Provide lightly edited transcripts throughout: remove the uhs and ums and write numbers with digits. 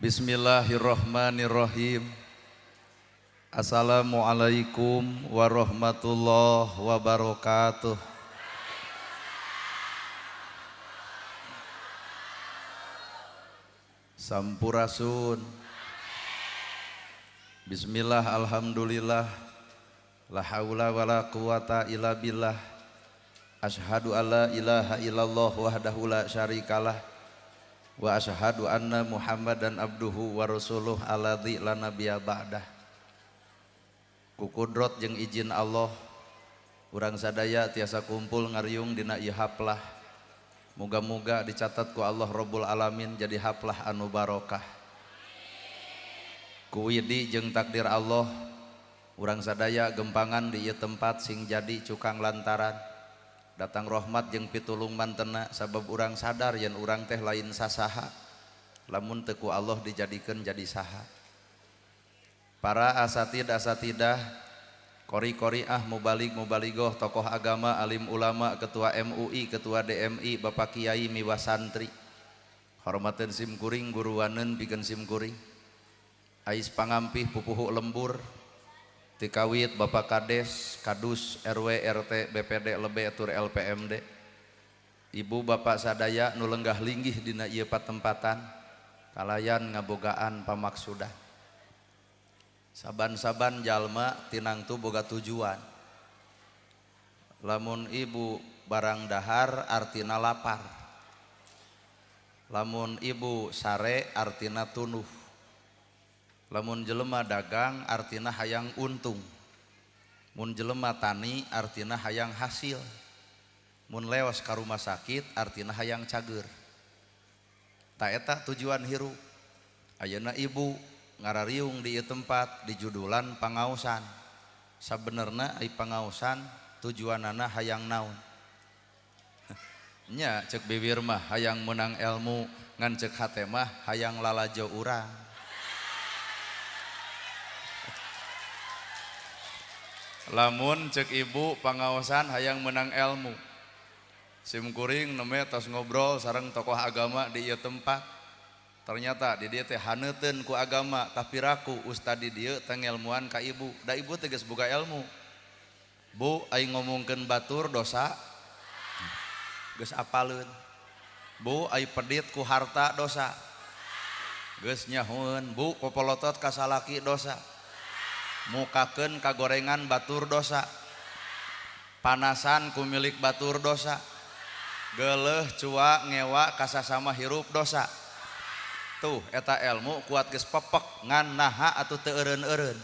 Bismillahirrahmanirrahim. Assalamualaikum warahmatullahi wabarakatuh. Sampurasun. Bismillah, alhamdulillah, la haula wala quwata illa billah. Asyhadu alla ilaha illallah wahdahu la syarikalah wa asyhadu anna Muhammadan abduhu wa rasuluh alladzi la nabiyya ba'dah. Ku kudrot jeung izin Allah urang sadaya tiasa kumpul ngariung dina ieu haplah. Muga-muga dicatat ku Allah Rabbul Alamin jadi haplah anu barokah. Ku widi jeung takdir Allah urang sadaya gempangan di ieu tempat sing jadi cukang lantaran datang rahmat jeung pitulung mantena, sabab urang sadar yen urang teh lain sasaha lamun teu ku Allah dijadikeun jadi saha. Para asatid asatidah, kori-koriah, mubalig mubaligoh, tokoh agama, alim ulama, ketua MUI, ketua DMI, bapak kiai miwah santri, hormateun sim kuring, guruaneun pikeun sim kuring, ais pangampih pupuhu lembur tikawit Bapak Kades, Kadus, RW, RT, BPD, lebe tur LPMD, ibu bapak sadaya nu lenggah linggih dina ieu patempatan kalayan ngabogaan pamaksudan. Saban-saban jalma tinangtu boga tujuan. Lamun ibu barang dahar artina lapar, lamun ibu sare artina tunuh, lamun jelema dagang artina hayang untung, mun jelema tani artina hayang hasil, mun leos ka rumah sakit artina hayang cager. Ta eta tujuan hirup. Ayeuna ibu ngarariung di ieu tempat di judulan pangaosan. Sabenerna ai pangaosan tujuanana hayang naon? Nya cek bibir mah hayang menang ilmu, ngan cek hate mah hayang lalajo urang. Lamun cek ibu pangaosan hayang menang ilmu, sim kuring neme tos ngobrol sareng tokoh agama di ieu tempat, ternyata di dieu teh haneuteun ku agama, tapi raku ustad di dieu teh ngelmuan ka ibu, da ibu teh geus boga ilmu. Bu, aing ngomongkeun batur dosa, geus apaleun. Bu, aing pedit ku harta dosa, geus nyahoeun. Bu, popolotot ka salaki dosa, mukakeun kagorengan batur dosa, panasan ku milik batur dosa, geuleuh cua ngewa kasasama hirup dosa. Tuh eta ilmu kuat geus pepek ngan naha atuh teu eureun-eureun.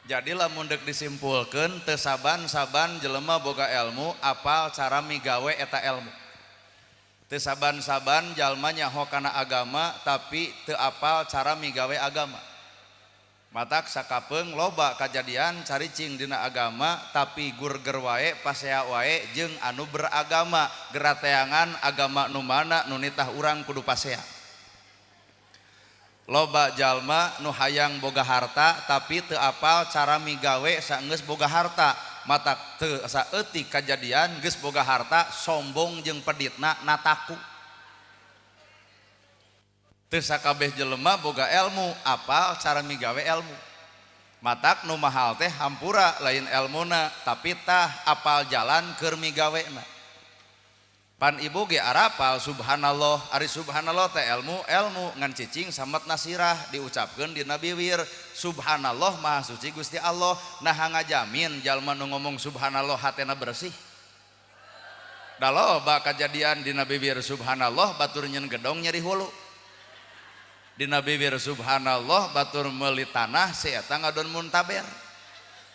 Jadi lamun deuk disimpulkeun teu saban-saban jelema boga ilmu apal cara migawe eta ilmu. Teu saban-saban jalma nyaho kana agama tapi teu apal cara migawe agama. Matak sakapeung loba kajadian caricing dina agama tapi gurger wae pasea wae jeung anu beragama gerateangan agama nu mana nu nitah urang kudu pasea. Loba jalma nu hayang boga harta tapi teu apal cara migawe saenggeus boga harta. Matak teu saeutik kajadian geus boga harta sombong jeung peditna nataku. Teu sakabeh jelema boga ilmu apal cara migawe ilmu. Matak nu mahal teh hampura lain elmuna tapi tah apal jalan keur migawena. Pan ibu ge arapal subhanallah, ari subhanallah teh ilmu, ilmu ngan cicing samet nasirah diucapkeun dina biwir. Subhanallah maha suci Gusti Allah. Naha ngajamin jalma nu ngomong subhanallah hatena bersih. Da loba kajadian dina bibir subhanallah batur nyeun gedong nyeri hulu. Dina bibir subhanallah batur meuli tanah si eta ngadon muntaber.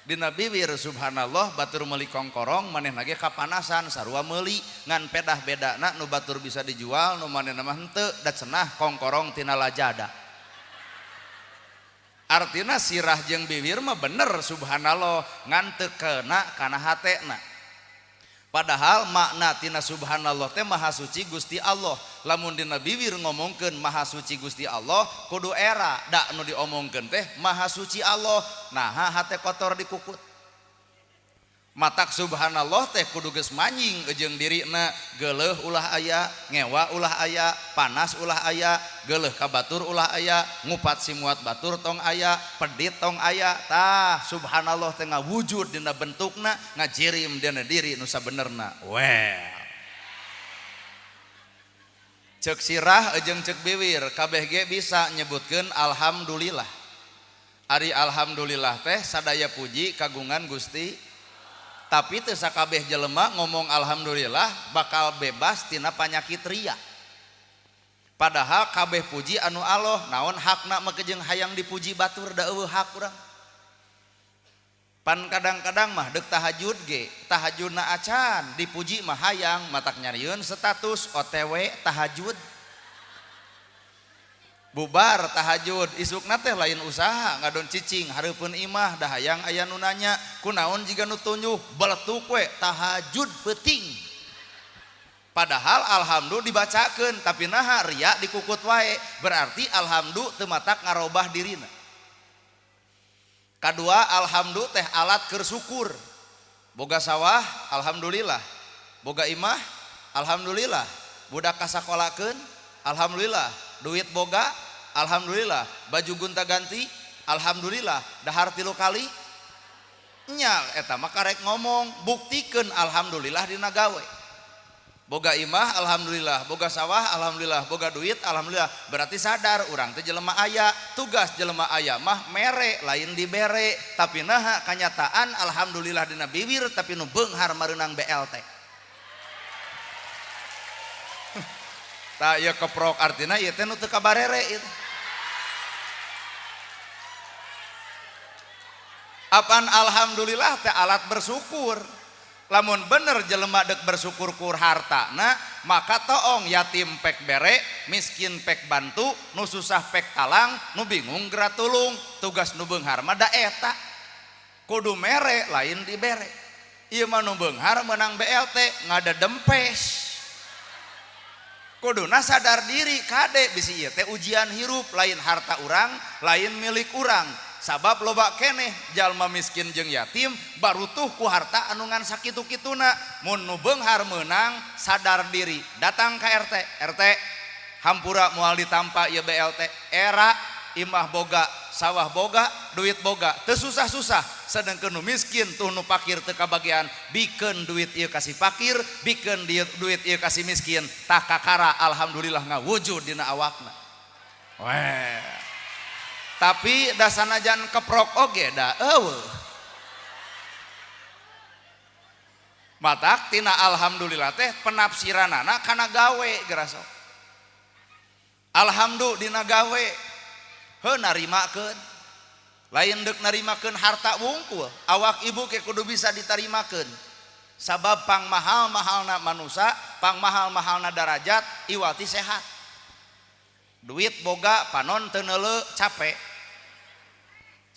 Dina bibir subhanallah batur meuli kongkorong manehna ge kapanasan sarua meuli ngan pedah bedana nu batur bisa dijual nu manehna mah henteu da cenah kongkorong tina lajada. Artina sirah jeung bibir mah bener subhanallah ngan teu keuna kana hatena. Padahal makna tina subhanallah teh maha suci Gusti Allah. Lamun dina bibir ngomongkeun maha suci Gusti Allah kudu era da nu diomongkeun teh maha suci Allah. Naha hate kotor dikukut. Matak subhanallah teh kudu geus manjing jeung dirina, geuleuh ulah aya, ngewa ulah aya, panas ulah aya, geuleuh ka batur ulah aya, ngupat simuat batur tong aya, pedit tong aya. Tah subhanallah teh ngawujud dina bentukna, ngajirim dina diri nu sabenerna. Well. Cek sirah jeung cek biwir kabeh ge bisa nyebutkeun alhamdulillah. Ari alhamdulillah teh sadaya puji kagungan Gusti. Tapi teu sakabeh jelema ngomong alhamdulillah bakal bebas tina panyakit ria. Padahal kabeh puji anu Allah, naon hakna make jeung hayang dipuji batur da eueuh hak urang. Pan kadang-kadang mah deuk tahajud ge, tahajudna acan dipuji mah hayang, matak nyarieun status OTW tahajud. Bubar tahajud isukna teh lain usaha ngadon cicing hareupeun imah da hayang aya nu nanya kunaon jiga nu tunjuh beletuk we tahajud peuting. Padahal alhamdulillah dibacakeun tapi naha ria dikukut wae, berarti alhamdulillah teu matak ngarobah dirina. Kadua alhamdulillah teh alat keur syukur. Boga sawah alhamdulillah, boga imah alhamdulillah, budak kasakolakeun alhamdulillah, duit boga alhamdulillah, baju gonta-ganti alhamdulillah, dahar 3 kali nya eta mah karek ngomong buktikeun alhamdulillah dina gawe. Boga imah alhamdulillah, boga sawah alhamdulillah, boga duit alhamdulillah, berarti sadar urang teh jelema aya. Tugas jelema aya mah mere lain dibere, tapi naha kanyataan alhamdulillah dina bibir tapi nu beunghar mareunang BLT. Tah ieu keprok artina ieu teh nu teu kabarere ieu. Apan alhamdulillah teh alat bersyukur. Lamun bener jelema dek bersyukur kur hartana, maka toong yatim pek bere, miskin pek bantu, nu susah pek talang, nu bingung geura tulung. Tugas nu beunghar mah da eta. Kudu mere lain dibere. Ieu mah nu beunghar meunang BLT ngadedempes. Kuduna sadar diri kade bisi ieu teh ujian hirup, lain harta urang, lain milik urang. Sabab loba keneh jalma miskin jeung yatim barutuh ku harta anu ngan sakitu-kituna. Mun nu beunghar meunang sadar diri, datang ka RT, RT hampura moal ditampa ieu BLT, era imah boga, sawah boga, duit boga, teu susah-susah. Sedengkeun nu miskin tuh nu pakir teu kabagian, bikeun duit ieu kasih pakir, bikeun duit ieu kasih miskin, tah kakara alhamdulillah ngawujud dina awakna. Weh. Tapi dasanajan keprok oge da eueuh. Matak tina alhamdulillah teh penafsiranana kana gawe geraso. Alhamdulillah dina gawe heuh narimakeun. Lain deuk narimakeun harta wungkul, awak ibu ke kudu bisa ditarimakeun. Sabab pang mahal-mahalna manusa, pang mahal-mahalna darajat iwati sehat. Duit boga panon teu neuleu capek.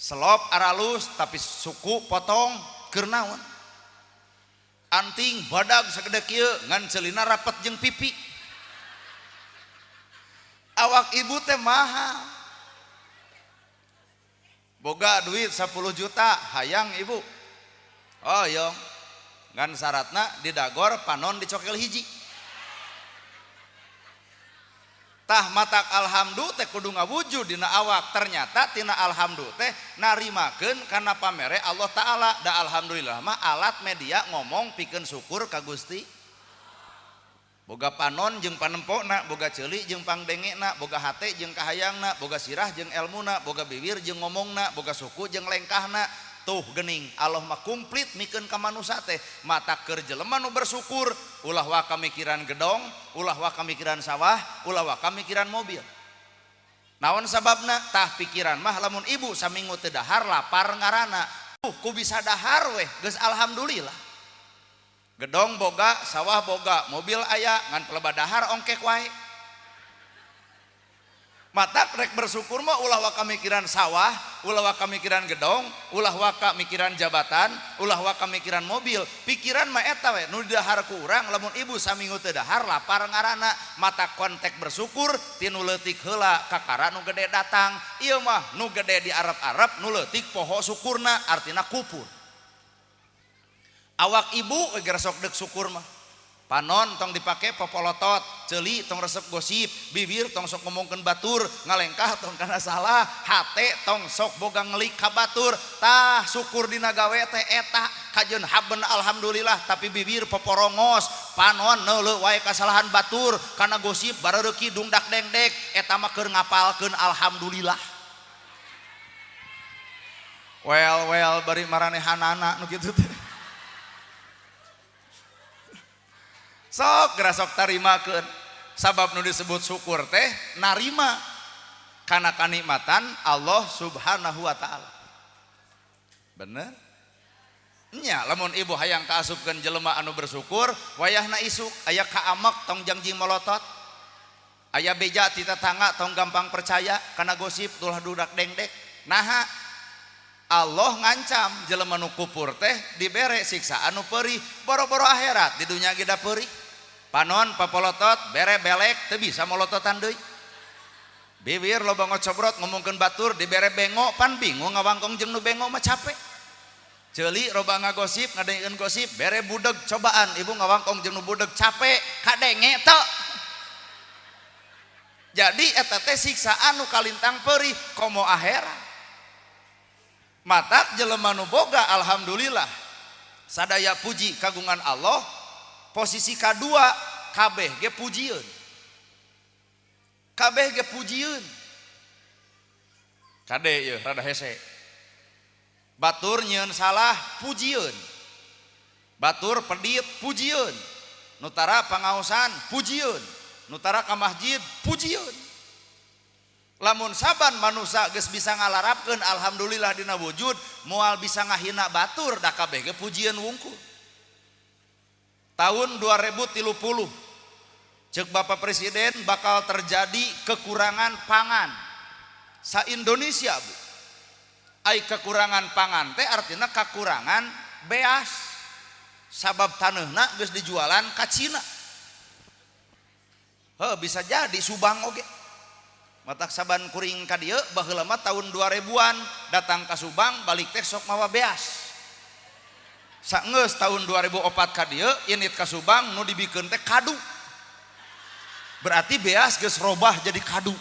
Selop aralus tapi suku potong keur naon. Anting badag sagede kieu ngan ceulina rapet jeung pipi. Awak ibu teh mahal. Boga duit 10 juta hayang ibu. Oh yong. Ngan syaratna didagor panon dicokel hiji. Tah matak alhamdulillah teh kudu ngawujud dina awak. Ternyata tina alhamdulillah teh narimakeun kana pamere Allah Ta'ala. Da alhamdulillah mah alat media ngomong pikeun syukur ka Gusti. Boga panon jeung panempona, boga ceuli jeung pangdengena, boga hate jeung kahayangna, boga sirah jeung elmuna, boga bibir jeung ngomongna, boga suku jeung lengkahna. Tuh gening Allah mah komplit mikeun ka manusa teh. Mata keur jelema nu bersyukur ulah waka mikiran gedong, ulah waka mikiran sawah, ulah waka mikiran mobil. Naon sababna? Tah pikiran mah lamun ibu saminggu teu dahar lapar ngaranna. Tuh ku bisa dahar weh geus alhamdulillah. Gedong boga, sawah boga, mobil aya, ngan peleba dahar ongkek wae. Mata rek bersyukur mah ulah waka mikiran sawah, ulah waka mikiran gedong, ulah waka mikiran jabatan, ulah waka mikiran mobil. Pikiran mah eta we nu dahar ku urang lamun ibu saminggu teu dahar lapar ngaranna. Mata kontek bersyukur tinu leutik heula kakara nu gede datang. Ieu mah nu gede di Arab-Arab nu leutik poho syukurna artina kupur. Awak ibu geura sok deuk syukur mah. Panon tong dipake popolotot, ceuli tong resep gosip, bibir tong sok ngomongkeun batur, ngalengkah tong kana salah, hate tong sok boga ngelik ka batur. Tah syukur dina gawe teh eta kajeun haben alhamdulillah tapi bibir poporongos, panon neuleuh wae kasalahan batur, kana gosip bareureki dungdak dengdek, eta mah keur ngapalkeun alhamdulillah. Well well bari maranehanana nu kitu teh. Sok gerasok tarimakeun sabab nu disebut syukur teh narima kana kanikmatan Allah Subhanahu wa taala. Bener? Nya lamun ibu hayang kaasupkeun jelema anu bersyukur wayahna isuk aya kaamek tong jangjing molotot, aya beja ti tetangga tong gampang percaya kana gosip tulah dudak dengdek. Naha Allah ngancam jelema nu kupur teh dibere siksaan nu perih boro-boro akhirat di dunya ge da perih. Panon papolotot bere belek teu bisa molototan deui. Bibir loba ngocobrot ngomongkeun batur dibere bengo pan bingung ngawangkong jeung nu bengo mah capek. Ceuli loba ngagosip ngadengekeun gosip bere budeg cobaan ibu ngawangkong jeung nu budeg capek kadenge teu. Jadi eta teh siksaan nu kalintang perih komo akhirat. Matak jelema nu boga alhamdulillah sadaya puji kagungan Allah. Posisi kadua kabeh ge pujieun, kabeh ge pujieun. Kade yeuh rada hese, batur nyieun salah pujieun, batur pedit pujieun, nu tara pangaosan pujieun, nu tara ka masjid pujieun. Lamun saban manusia geus bisa ngalarapkeun alhamdulillah dina wujud moal bisa ngahina batur da kabeh ge pujieun wungkul. Tahun 2030 cek Bapak Presiden bakal terjadi kekurangan pangan sa Indonesia bu. Ai kekurangan pangan teh artinya kekurangan beas sabab taneuhna geus dijualan ka Cina. Heuh bisa jadi Subang oge. Matak saban kuring ka dieu baheula mah tahun 2000-an datang ka Subang balik teh sok mawa beas. Saenggeus tahun 2004 ka dieu init ka Subang nu dibikeun teh kadu. Berarti beas geus robah jadi kadu.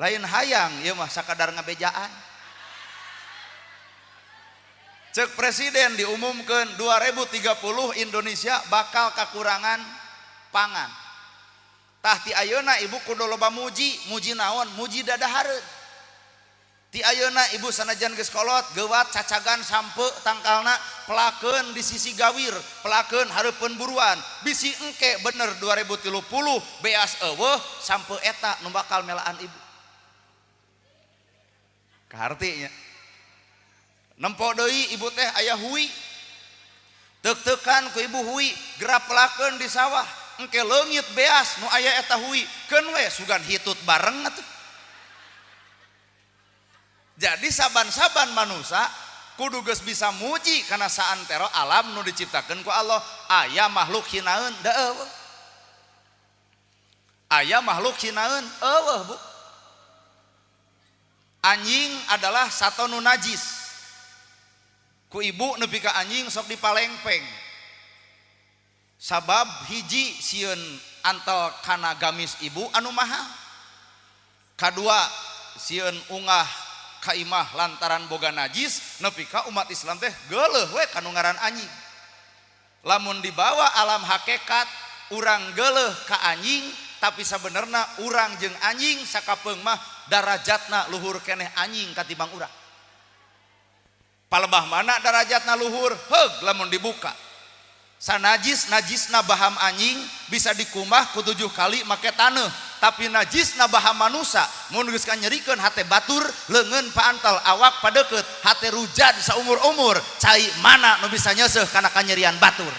Lain hayang ieu mah sakadar ngabejaan. Cek presiden diumumkeun 2030 Indonesia bakal kekurangan pangan. Tah ti ayeuna ibu kudu loba muji, muji naon? Muji dadahareun. Ti ayeuna ibu sanajan geus kolot, geuwat cacagan sampe tangkalna pelakeun di sisi gawir, pelakeun hareupeun buruan. Bisi engke bener 2030 beas eueuh sampe eta nu bakal melaan ibu. Kaharti nya. Nempo deui ibu teh aya hui. Teuk-teukan ku ibu hui, gerak pelakeun di sawah. Engke leungit beas nu aya eta hui, keun we sugan hitut bareng atuh. Jadi saban-saban manusia kudu geus bisa muji kana saantero alam nu diciptakeun ku Allah. Aya makhluk hinaeun da eueuh. Aya makhluk hinaeun eueuh bu. Anjing adalah sato nu najis. Ku ibu nepi ka anjing sok dipalengpeng. Sabab hiji sieun antel kana gamis ibu anu mahal. Kadua sieun ungah kaimah lantaran boga najis nepi ka umat Islam teh geuleuh we kanu ngaran anjing. Lamun dibawa alam hakikat urang geuleuh ka anjing tapi sabenerna urang jeung anjing sakapeung mah darajatna luhur keneh anjing katimbang urang. Palebah mana darajatna luhur? Heug lamun dibuka. Sanajis najisna baham anjing bisa dikumah ku 7 kali make taneuh, tapi najisna baham manusa mun geus kanyerikeun hate batur leungeun paantel awak padeukeut hate rujad saumur-umur cai mana nu bisa nyeuseuh kana kanyerian batur.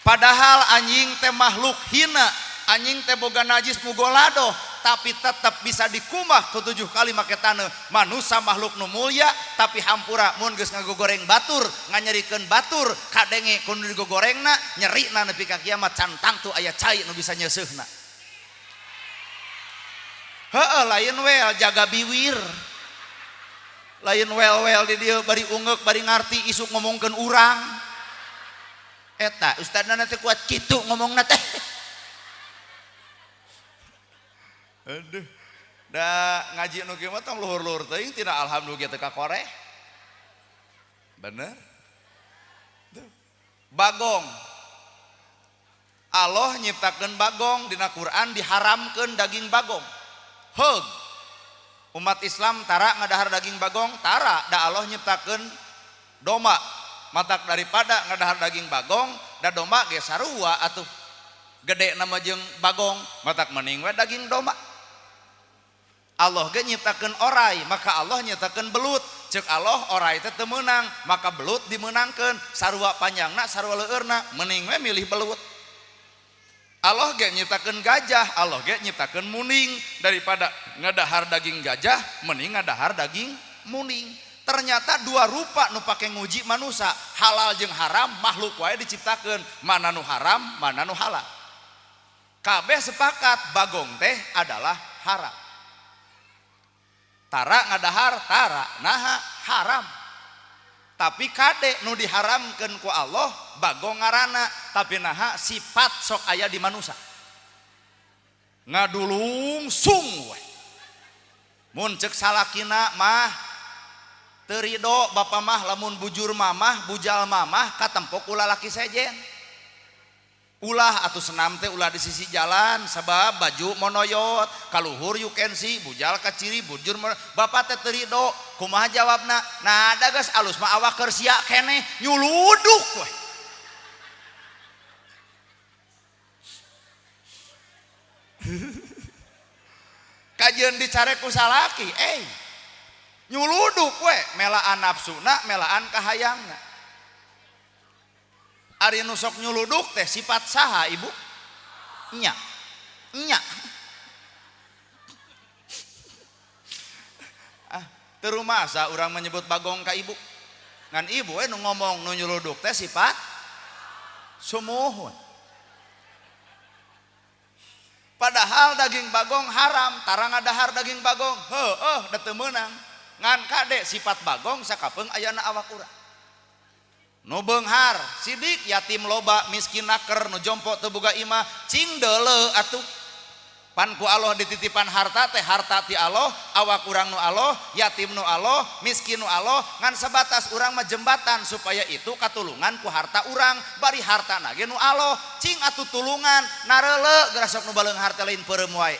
Padahal anjing teh makhluk hina, anjing teh boga najis mugoladoh, tapi tetap bisa dikumah ke 7 kali make taneuh. Manusa makhluk nu mulia tapi hampura mun geus ngagogoreng batur, nganyerikeun batur, kadenge ku nu digogorengna, nyerina nepi ka kiamat can tangtu aya cai nu bisa nyeuseuhna. Heueuh lain we jaga biwir. Lain wel-wel di dieu bari ungeuk bari ngarti isuk ngomongkeun urang. Eta ustadna teh kuat kitu ngomongna teh. Aduh. Da ngaji nu kieu mah tong luhur-luhur teuing tina alhamdulillah teu kakoreh. Bener? Tuh. Bagong. Allah nyiptakeun bagong dina Quran diharamkeun daging bagong. Heug. Umat Islam tara ngadahar daging bagong, tara da Allah nyiptakeun domba. Matak daripada ngadahar daging bagong, da domba ge sarua atuh. Gede nama jeung bagong, matak mending we daging domba. Allah ge nyiptakeun orai, maka Allah nyiptakeun belut. Ceuk Allah orai teh teu meunang, maka belut dimeunangkeun. Sarua panjangna, sarua leueurna, mending we milih belut. Allah ge nyiptakeun gajah, Allah ge nyiptakeun muning. Daripada ngadahar daging gajah, mending ngadahar daging muning. Ternyata dua rupa nu pake nguji manusia, halal jeung haram, makhluk wae diciptakeun, mana nu haram, mana nu halal. Kabeh sepakat bagong teh adalah haram. Tara ngadahar, tara naha haram. Tapi kade nu diharamkeun ku Allah bagong ngaranna, tapi naha sifat sok aya di manusia. Ngadulungsung we. Mun ceuk salakina mah teu rido bapa mah lamun bujur mamah bujal mamah katempo ku lalaki sejen. Ulah atuh senam teh ulah di sisi jalan sabab baju monoyot kaluhur you can see bujal kaciri bujur bapak teh teu rido kumaha jawabna nah da geus alus mah awak keur sia keneh nyuluduk we. Kajeun dicare ku salaki nyuluduk we melaan nafsuna melaan kahayangna. Ari nu sok nyuluduk teh sifat saha ibu? Nya. Nya. Ah, teu rumasa urang menyebut bagong ka ibu. Ngan ibu we nu ngomong nu nyuluduk teh sifat sumuhun. Padahal daging bagong haram, tara ngadahar daging bagong. Heueuh da teu meunang. Ngan kade sifat bagong sakapeung ayana awak urang. Nu beunghar sidik yatim loba miskin naker nu jompo teu boga imah cing deuleu atuh. Pan ku Allah dititipan harta teh harta ti Allah, awak urang nu Allah, yatim nu Allah, miskin nu Allah, ngan sebatas urang mah jembatan supaya itu katulungan ku harta urang, bari hartana ge nu Allah, cing atuh tulungan nareuleu geura sok nu baleunghar teh lain peureum wae.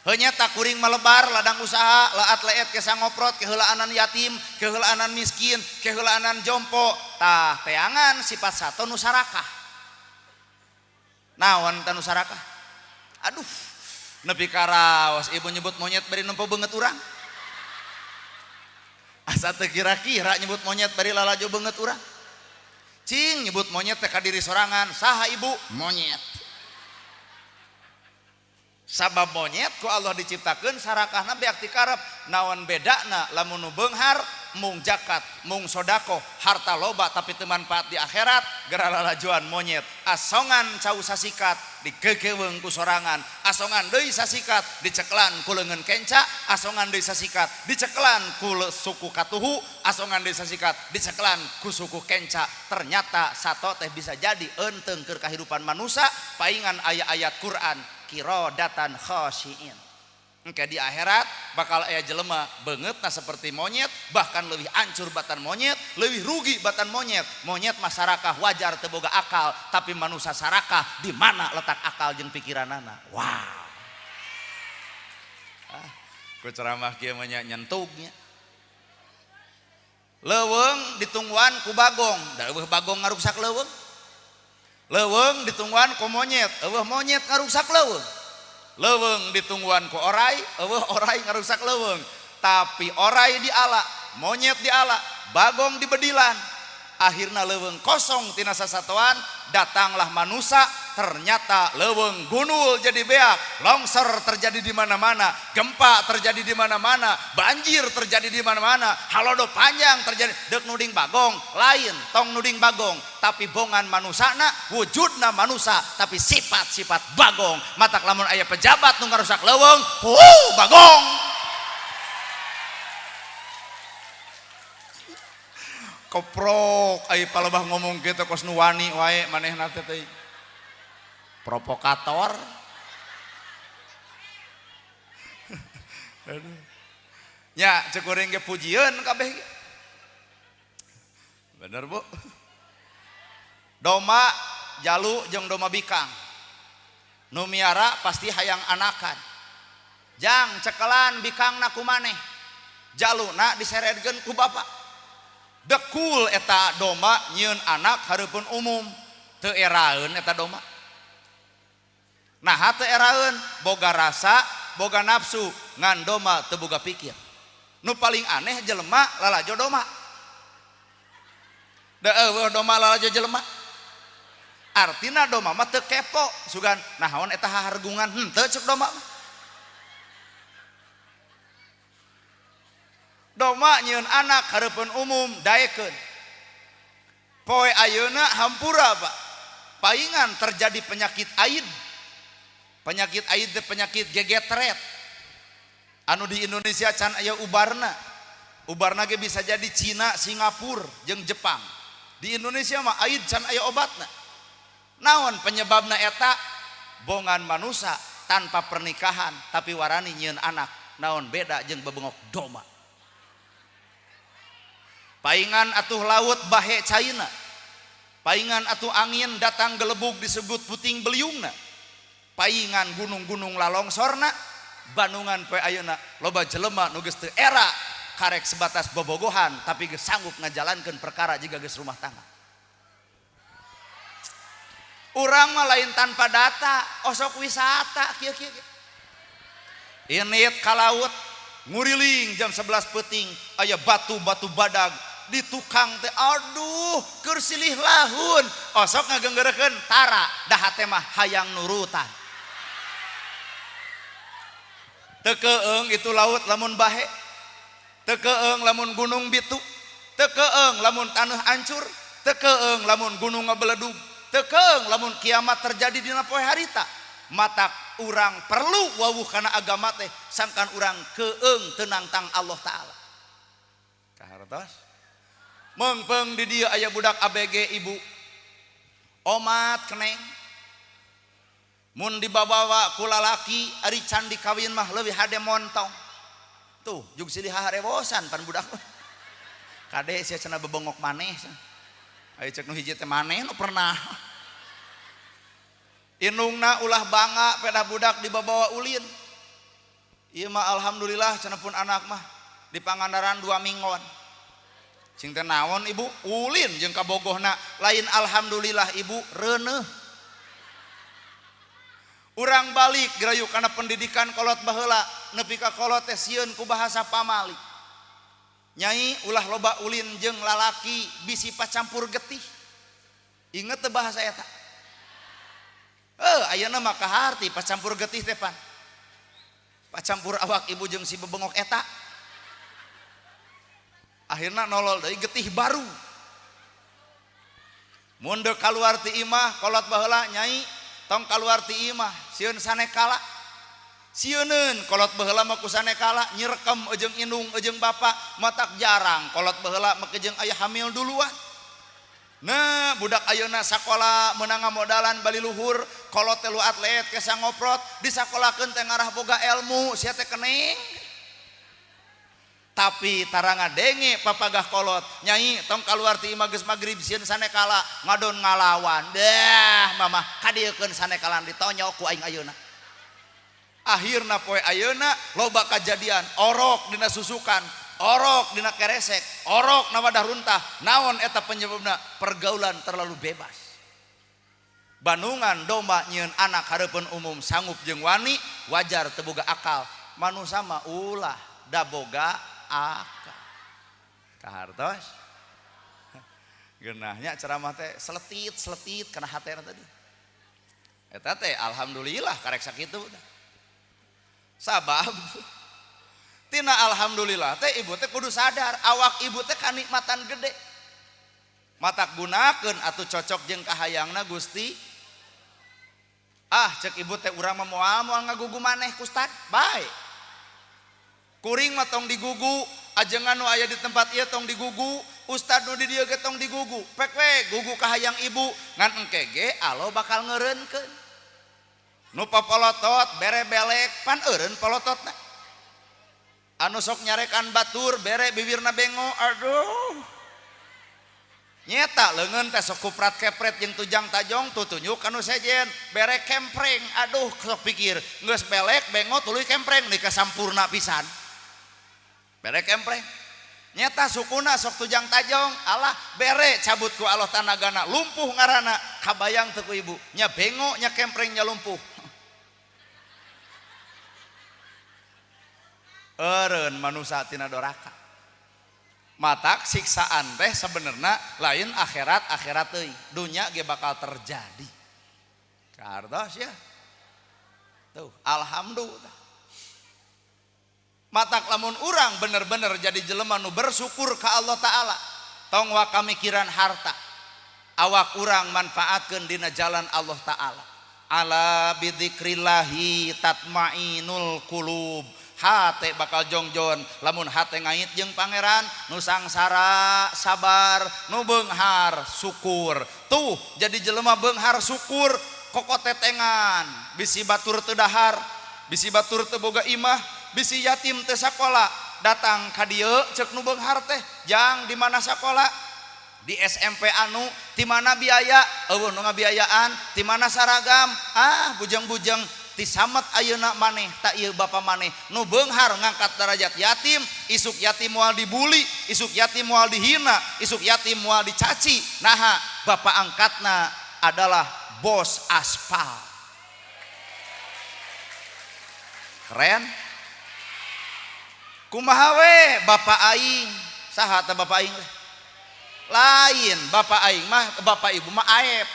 Heunya tak kuring melebar ladang usaha laat leet ke sangoprot keheulaanan yatim keheulaanan miskin keheulaanan jompo tah teangan sifat sato nu sarakah. Naon tah nu sarakah? Aduh nepi ka raos ibu nyebut monyet bari nempo beungeut urang. Asa teu kira-kira nyebut monyet bari lalajo beungeut urang. Cing nyebut monyet teh ka diri sorangan saha ibu? Monyet. Sabab monyet ku Allah diciptakeun sarakahna beak ti karep naon bedana lamun nu beunghar mung zakat mung sodakoh harta loba tapi teu manfaat di akhirat geura lalajoan monyet asongan cau sasikat dikekeweung ku sorangan asongan deui sasikat dicekelan ku leungeun kenca asongan deui sasikat dicekelan ku suku katuhu asongan deui sasikat dicekelan ku suku kenca. Ternyata sato teh bisa jadi eunteng keur kahirupan manusia paingan aya-ayat Quran kirodatan khasyiin. Engke di akhirat bakal aya jelema beungeutna seperti monyet, bahkan lebih hancur batan monyet, lebih rugi batan monyet. Monyet mah sarakah wajar teu boga akal, tapi manusia sarakah di mana letak akal jeung pikiranana? Wow. Ah, ku ceramah kieu mah nyentugnya. Leuweung ditungguan ku bagong, da eueuh bagong ngaruksak leuweung. Leuweung ditungguan ku monyet, eueuh monyet ngaruksak leuweung. Leuweung ditungguan ku orai, eueuh orai ngaruksak leuweung. Tapi orai diala, monyet diala, bagong dibedilan. Akhirna leuweung kosong tina sasatoan, datanglah manusia, ternyata leuweung gunul jadi beak, longsor terjadi di mana-mana, gempa terjadi di mana-mana, banjir terjadi di mana-mana, halodo panjang terjadi. Deuk nuding bagong, lain tong nuding bagong, tapi bongan manusana, wujudna manusa, tapi sifat-sifat bagong. Matak lamun aya pejabat nu ngarusak leuweung, bagong. Koprok ai palebah ngomong kitu kos nu wani wae manehna teh teh. Provokator. Aduh. Nya cek kuring ge pujieun kabeh. Bener Bu. Domba jalu jeung domba bikang. Nu miara pasti hayang anakan. Jang cekelan bikangna ku maneh. Jaluna diseredkeun ku bapak. Dekul eta domba nyieun anak hareupeun umum. Teu eraeun eta domba. Naha teu eraeun? Boga rasa, boga nafsu, ngan domba teu boga pikir. Nu paling aneh jelema lalajo domba. Da eueuh domba lalajo jelema. Artina domba mah teu kepo, sugan naon eta hahargungan henteu ceuk domba mah. Domba nyieun anak hareupeun umum daekeun. Poe ayeuna hampura Pak. Paingan terjadi penyakit AIDS. Penyakit AIDS teh penyakit gegetret. Anu di Indonesia can aya ubarna. Ubarna ge bisa jadi Cina, Singapura jeung Jepang. Di Indonesia mah AIDS can aya obatna. Naon penyebabna eta? Bongan manusa tanpa pernikahan tapi warani nyieun anak. Naon beda jeung bebengok domba. Paingan atuh laut bahe caina. Paingan atuh angin datang gelebug disebut puting beliungna. Paingan gunung-gunung lalongsorna, bandungan poe ayeuna loba jelema nu geus teu era karek sebatas bobogohan tapi geus sanggup ngajalankeun perkara jiga geus rumah tangga. Urang mah lain tanpa data, osok wisata kieu-kieu. Init ka laut nguriling jam 11 peuting aya batu-batu badag di tukang teh aduh keur silih lahun osok ngagenggerekeun tara dah hate mah hayang nurutan. Teu keung itu laut lamun bahe, teu keung lamun gunung bitu, teu keung lamun taneuh hancur, teu keung lamun gunung ngabeledug, teu keung lamun kiamat terjadi dina poe harita. Matak urang perlu wawuh kana agama teh sangkan urang keung tenang tang Allah Ta'ala. Kahartos mengpeng di dieu aya budak ABG ibu omat keneng mun dibabawa ku lalaki ari can dikawin mah leuwih hade montong. Tuh jug silih harewosan pan budak kade sia cenah bebengok maneh. Aya cek nu hiji teh maneh nu pernah. Indungna ulah bangga pedah budak dibabawa ulin. Ieu mah alhamdulillah cenah pun anak mah di Pangandaran 2 minggon. Cing teh naon ibu? Ulin jeung kabogohna. Lain alhamdulillah ibu reuneuh. Urang balik gerayu kana pendidikan kolot baheula nepi ka kolot teh sieun ku bahasa pamali. Nyai ulah loba ulin jeung lalaki bisi pacampur getih. Inget teu bahasa eta? Ayeuna mah kaharti pacampur getih teh pan. Pacampur awak ibu jeung si bebengok eta. Akhirna nolol deui getih baru. Mun deuk kaluar ti imah kolot baheula nyai tong kaluar ti imah sieun sanekala. Sieuneun kolot baheula mah ku sanekala nyirekem jeung indung jeung bapa matak jarang kolot baheula mah jeung aya hamil duluan. Nah budak ayeuna sakola meunang ngamodalan bali luhur kolot teh lu atlet kesa ngoprot disakolakeun teh ngarah boga ilmu sia teh keneng. Tapi tara ngadenge papagah kolot nyai tong kaluar ti imah geus magrib sieun sanekala ngadon ngalawan dah mamah kadieukeun sanekalan ditonyok ku aing ayeuna. Akhirna poe ayeuna loba kajadian orok dina susukan, orok dina keresek, orok na wadah runtah. Naon eta penyebabna? Pergaulan terlalu bebas. Bandungan domba nyieun anak hareupeun umum sanggup jeung wani wajar teu boga akal. Manusa mah ulah da boga akal. Kahartos geunahnya ceramah teh seletit-seletit kana hatena tadi. Eta teh alhamdulillah karek sakitu. Sabab tina alhamdulillah teh ibu teh kudu sadar awak ibu teh kanikmatan gede. Matak gunakeun atuh cocok jeung kahayangna Gusti. Ah cek ibu teh urang mah moal ngagugu maneh Ustad bae. Kuring mah tong digugu, ajengan nu aya di tempat ieu tong digugu, Ustad nu di dieu ge tong digugu, pek we gugu ka hayang ibu, ngan engke ge Allah bakal ngeureunkeun. Nu papolotot bere belek pan eureun polototna. Anu sok nyarekan batur bere bibirna bengo, aduh. Nyeta leungeun teh sok kuprat kepret jeung tujang tajong tutunjuk anu sejen bere kempreng, aduh sok pikir geus belek bengo tuluy kempreng nih kasampurna pisan. Bere kempreng. Nyeta sukuna sok tujang tajong, alah bere cabut ku Allah tanagana lumpuh ngaranna, kabayang teu ku ibu nya bengo nya kempreng nya lumpuh. Eureun manusa tina doraka. Matak siksaan teh sebenarnya lain akhirat akhirat teuing, dunya ge bakal terjadi. Kartos ya. Tuh, alhamdulillah. Matak lamun urang bener-bener jadi jelema nu bersyukur ka Allah Ta'ala, tong waka mikiran harta, awak urang manfaatkeun dina jalan Allah Ta'ala. Ala bidzikrillahi tatmainul qulub. Hate bakal jongjon lamun hate ngait jeung pangeran, nu sangsara sabar, nu beunghar syukur. Tuh jadi jelema beunghar syukur kokotetengan, bisi batur teu dahar, bisi batur teu boga imah, bisi yatim teu sakola, datang ka dieu ceuk nu beunghar teh, jang di mana sakola? Di SMP anu, di mana biaya? Eueuh nu ngabiayaan, di mana saragam? Ah, bujang-bujang tisamet ayeuna maneh tak ieu bapa maneh nu beunghar ngangkat derajat yatim, isuk yatim moal dibuli, isuk yatim moal dihina, isuk yatim moal dicaci. Naha bapa angkatna adalah bos aspal. Keren. Kumaha we bapa aing? Saha teh bapa aing? Lain bapa aing mah, bapa ibu mah Aep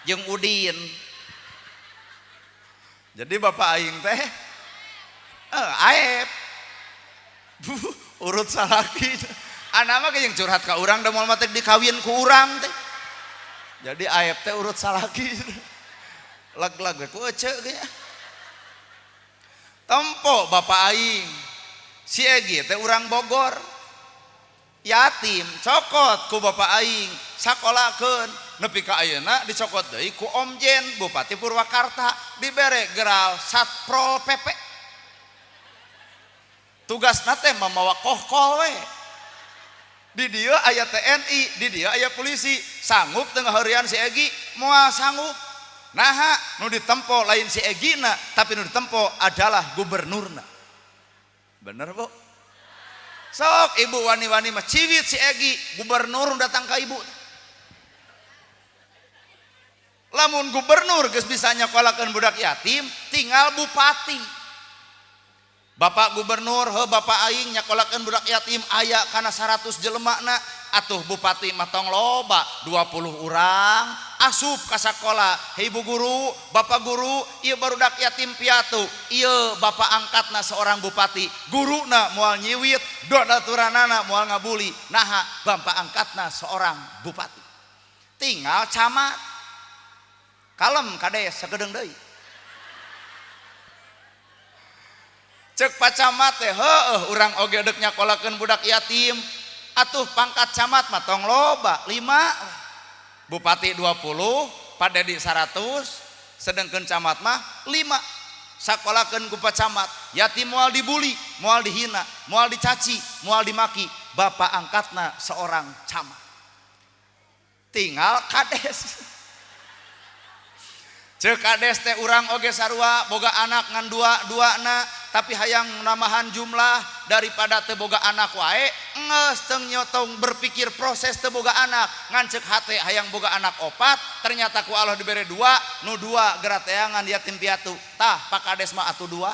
jeung Udin. Jadi bapak aing teh Aep. Urut salaki. Anak mah yang curhat ka urang da moal mah teh dikawin ku urang teh. Jadi Aep teh urut salaki. Lag-lag we ku ece ge. Tempo bapak aing. Si Egi teh urang Bogor. Yatim cokot ku bapak aing sakolakeun nepi ka ayeuna dicokot deui ku Om Jen Bupati Purwakarta, dibere geral Satpol PP. Tugasna teh mamawa kohkol we. Di dieu aya TNI, di dieu aya polisi, sanggup teu ngaheureuyan si Egi? Moal sanggup. Naha nu ditempo lain si Egina, tapi nu ditempo adalah gubernurna. Bener Bu? Sok ibu wani-wani mah ciwit si Egi, gubernur datang ka ibu. Lamun gubernur geus bisa nyakolakeun budak yatim, tinggal bupati. Bapak gubernur, heuh bapak aing nyakolakeun budak yatim aya kana 100 jelemana, atuh bupati mah tong loba 20 urang asup ka sakola. Hei ibu guru, bapak guru, ieu barudak yatim piatu, ieu bapak angkatna seorang bupati, guruna moal nyiwit, donaturanana moal ngabuli, naha bapak angkatna seorang bupati. Tinggal camat. Kalem kades sakedeung deui. Cek Pak Camat teh heueuh urang oge deuk nyakolakeun budak yatim, atuh pangkat camat mah tong loba 5, bupati 20, Pak Dedi 100, sedengkeun camat mah 5. Sakolakeun ku Pak Camat, yatim moal dibuli, moal dihina, moal dicaci, moal dimaki, bapak angkatna seorang camat. Tinggal kades. Cek kades teh urang oge sarua boga anak ngan dua-duana, tapi hayang namahan jumlah daripada teu boga anak wae, geus teu nyotong berpikir proses teu boga anak, ngan ceuk hate hayang boga anak opat, ternyata ku Allah dibere dua, nu dua gerateangan yatim piatu. Tah Pak Kades mah atuh dua.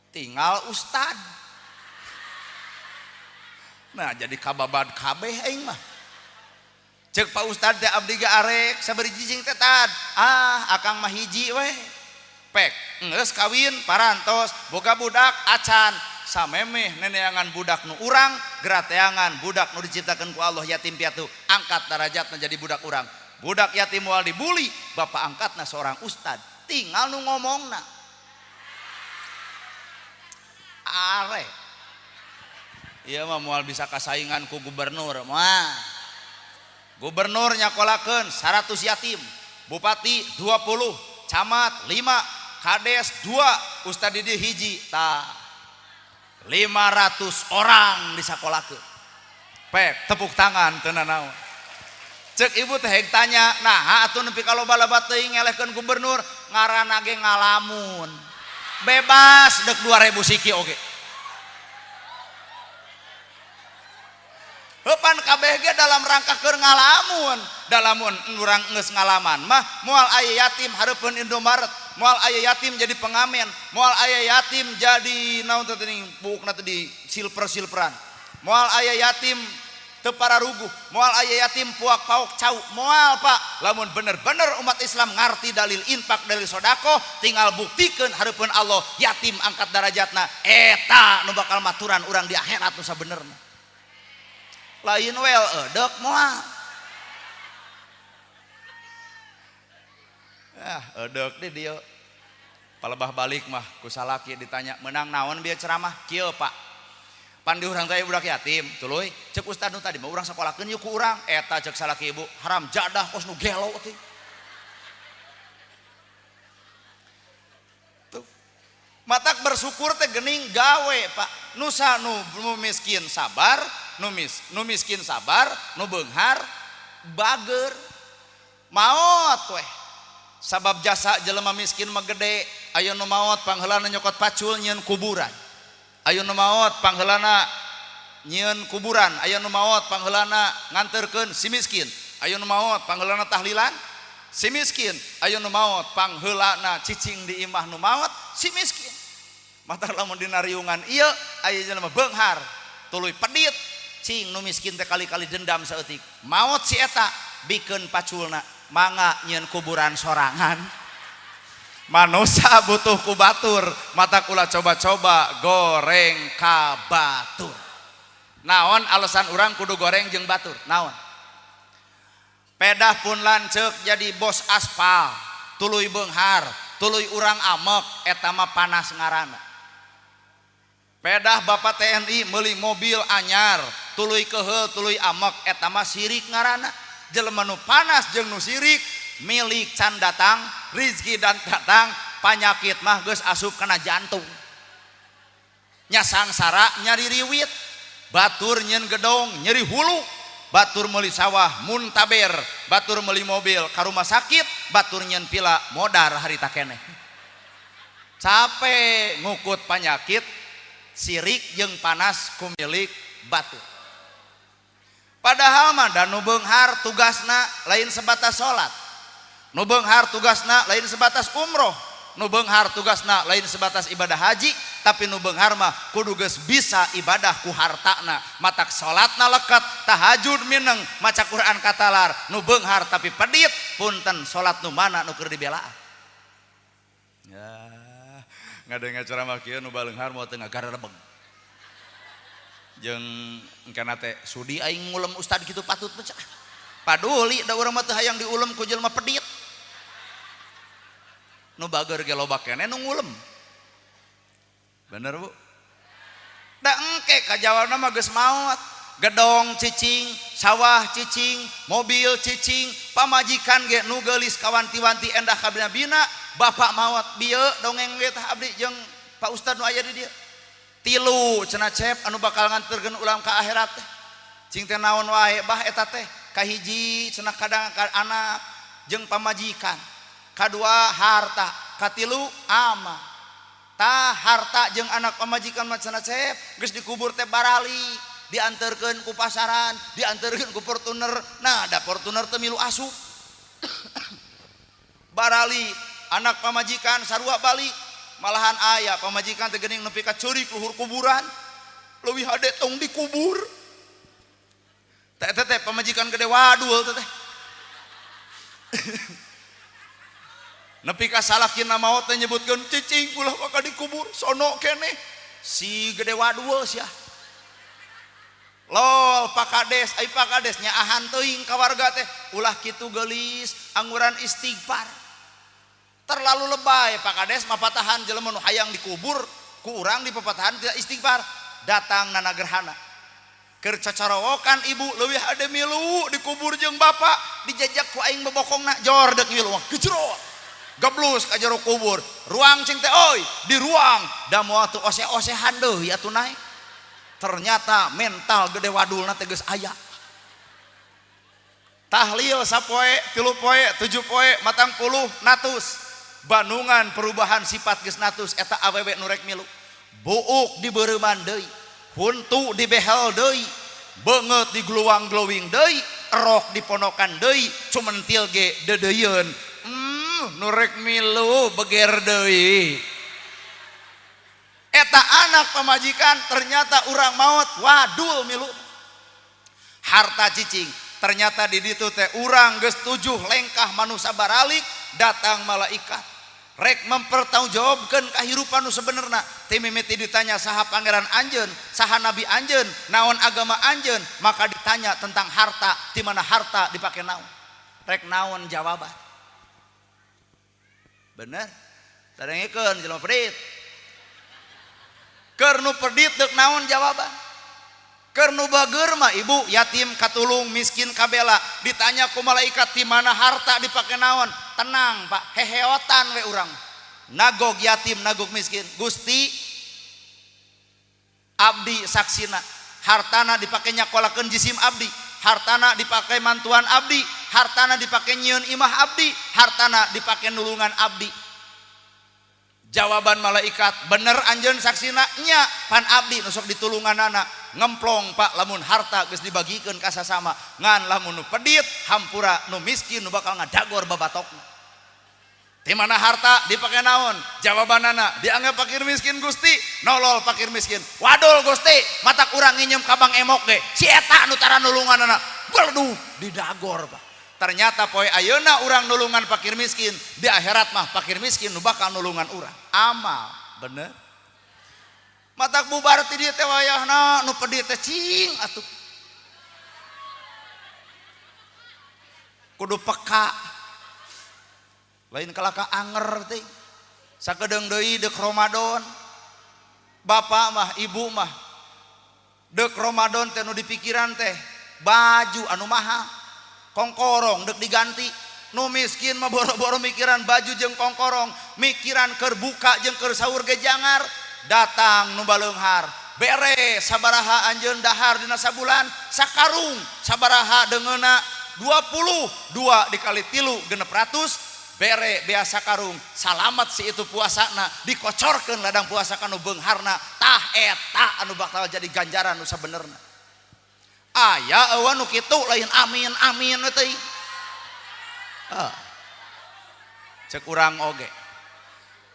Tinggal ustad. Nah jadi kababad kabeh aing mah. Cek Pak Ustad teh abdi ge arek sabari jijing teh tad. Ah akang mah hiji we. Pek geus kawin parantos boga budak acan samemeh neneangan budak nu urang gerateangan budak nu diciptakeun ku Allah yatim piatu, angkat darajatna jadi budak urang. Budak yatim moal dibuli, bapak angkatna seorang ustad, tinggal nu ngomongna. Arek. Ieu mah moal bisa kasaingan ku gubernur. Moal. Gubernur nyakolakeun 100 yatim, bupati 20, camat 5, kades 2, ustad di dieu hiji. Tah 500 orang disakolakeun. Pek tepuk tangan teu nanaon. Cek ibu teh heg tanya, nah atuh nepi ka loba-loba teuing ngelehkeun gubernur, ngaranna ge ngalamun. Bebas dek 2000 siki oge. Heupan kabeh ge dalam rangka keur ngalamun. Dalamun urang geus ngalaman mah moal aya yatim hareupeun Indomaret, moal aya yatim jadi pengamen, moal aya yatim jadi naon teh teuing buukna teh di silper-silperan. Moal aya yatim teu pararuguh, moal aya yatim puak paok cau, moal Pak. Lamun bener-bener umat Islam ngarti dalil infak, dalil sedekah, tinggal buktikeun hareupeun Allah yatim angkat darajatna, eta nu bakal maturan urang di akhirat nu sabenerna. Lain wel edek moal. Ah, edek di dieu. Palebah balik mah ku salaki ditanya, "Meunang naon bieu ceramah?" Kieu Pak. Pan di urang teh budak yatim, tuluy cek ustad nu tadi mah urang sakolakeun yeuh ku urang. Eta cek salaki ibu, haram jadah kos nu gelo teh. Tuh. Matak bersyukur teh geuning gawe, Pak. Nusa nu miskin sabar, nu miskin sabar, nu beunghar bager. Maot weh. Sabab jasa jelema miskin mah gede, aya nu maot pangheulana nyokot pacul nyieun kuburan. Aya nu maot pangheulana nyieun kuburan, aya nu maot pangheulana nganterkeun si miskin, aya nu maot pangheulana tahlilan si miskin, aya nu maot pangheulana cicing di imah nu maot si miskin. Matak lamun dina riungan ieu aya jelema beunghar tuluy pedit, cing nu miskin teh kali-kali dendam saeutik. Maot si eta bikeun paculna mangga nyieun kuburan sorangan. Manusia butuh ku batur, mata kula coba-coba goreng ka batur. Naon alasan urang kudu goreng jeung batur? Naon? Pedah pun lanceuk jadi bos aspal, tuluy beunghar, tuluy urang amek, eta mah panas ngaranna. Pedah bapak TNI meuli mobil anyar, tuluy keheul, tuluy amek, eta mah sirik ngaranna. Jelema nu panas jeung nu sirik milik can datang, rizki dan datang, panyakit mah geus asup kana jantung. Nya sangsara nyari riwit, batur nyeun gedong nyeri hulu, batur meuli sawah muntaber, batur meuli mobil ka rumah sakit, batur nyeun pila modar harita keneh. Capek ngukut panyakit sirik jeung panas ku milik batur. Padahal mah da nu beunghar tugasna lain sebatas salat. Nu beunghar tugasna lain sebatas umroh, nu beunghar tugasna lain sebatas ibadah haji, tapi nu beunghar mah kudu geus bisa ibadah ku hartana. Matak salatna leket, tahajud mineng, maca Quran katalar, nu beunghar tapi pedit, punten salat nu mana nu keur dibelaan. Ya, ngadengar ceramah kieu nu baleunghar moal teu ngagarebeg. Jeung engkana teh sudi aing ngulem ustad kitu patut mah. Paduli da urang mah teu hayang diulem ku jelema pedit. Nu bager ge loba keneh nu ngulem. Bener Bu? Da engke kajawabna mah geus maot. Gedong cicing, sawah cicing, mobil cicing, pamajikan ge nu geulis kawanti-wanti endah kabina-bina, bapak maot bieu dongeng ge tah abdi jeung Pak Ustad nu aya di dieu. Tilu cenah cep anu bakal nganterkeun ulang ka akhirat teh. Cing teh naon wae bah eta teh? Kahiji cenah kadang anak jeung pamajikan, kadua harta, katilu ama. Tah harta jeung anak pamajikan mah cenah cep geus dikubur teh barali, dianterkeun ku pasaran, dianterkeun ku Fortuner. Nah, da Fortuner teh milu asup. Barali anak pamajikan sarua balik. Malahan aya pamajikan teh geuning nepi ka ceurik luhur kuburan. Leuwih hade tong dikubur. Teh teh teh pamajikan gede wadul teh teh. Nepi ka salakina maot teh nyebutkeun cicing ulah bakal dikubur sono keneh. Si gede wadul sia. Lol Pak Kades, ai Pak Kades nyaahan teuing ka warga teh ulah kitu geulis angguran istighfar. Terlalu lebay Pak Kades mah patahan jelema nu hayang dikubur ku urang di papatahan tidak istighfar. Datang nana gerhana. Keur cacarawokan ibu leuwih ade milu dikubur jeung bapak dijajak ku aing bebokongna jor deuk milu gejrot. Geblus ka jero kubur. Ruang cing teh oi, di ruang da moal teu ose-osehan deui atuh naik. Ternyata mental gede wadulna teh geus aya. Tahlil sapoe, 3 poe, 7 poe, 40 natus. Bandungan perubahan sifat geus natus eta awewe nu rek milu. Buuk dibeureuman deui, huntu dibehel deui, beungeut digluwang-glowing deui, erok diponokan deui, cumentil ge deudeuyeun. Nu rek milu beger deui. Eta anak pamajikan ternyata urang maot wadul milu. Harta cicing ternyata di ditu teh urang geus 7 lengkah manusia baralik datang malaikat rek mempertanggungjawabkeun kahirupan nu sebenerna. Teu mimiti ditanya saha pangeran anjeun, saha nabi anjeun, naon agama anjeun, maka ditanya tentang harta, di mana harta dipake naon, rek naon jawaban. Bener? Tadengikeun jelema pedit. Keur nu pedit deuk naon jawaban? Keur nu bageur mah ibu yatim katulung miskin kabela ditanya ku malaikat di mana harta dipake naon, tenang Pak, heheotan we urang nagog yatim nagog miskin. Gusti abdi saksina hartana dipake nyakolakeun jisim abdi, hartana dipake mantuan abdi, hartana dipake nyieun imah abdi, hartana dipake nulungan abdi. Jawaban malaikat bener anjeun saksina nya, pan abdi nu sok ditulunganana. Ngemplong Pak lamun harta geus dibagikeun ka sasama, ngan lamun nu pedit hampura nu miskin nu bakal ngadagor babatokna. Di mana harta dipake naon? Jawabanana dianggap fakir miskin Gusti, nolol fakir miskin. Wadul Gusti, mata kurang nginjem ka Bang Emok ge. Si eta nu tara nulunganana. Beledug didagor Pak. Ternyata poe ayeuna urang nulungan fakir miskin, di akhirat mah fakir miskin nu bakal nulungan urang. Amal, bener. Matak bubar ti dieu teh wayahna nu pedit teh cing atuh. Kudu peka. Lain kalaka anger teh. Sakedeung deui deuk Ramadan. Bapak mah, ibu mah deuk Ramadan teh nu dipikiran teh baju anu mahal, kongkorong deuk diganti. Nu miskin mah boro-boro mikiran baju jeung kongkorong, mikiran keur buka jeung keur sahur ge jangar. Datang nu baleunghar, bere sabaraha anjeun dahar dina sabulan, sakarung sabaraha deungeuna 22 dikali 3 600, bere bea sakarung, salamat si itu puasana, dikocorkeun ladang puasa kanu beungharna. Tah eta anu bakal jadi ganjaran nu sabenerna. Aya eueuh nu kitu lain amin amin we teh. Ah. Cek urang oge.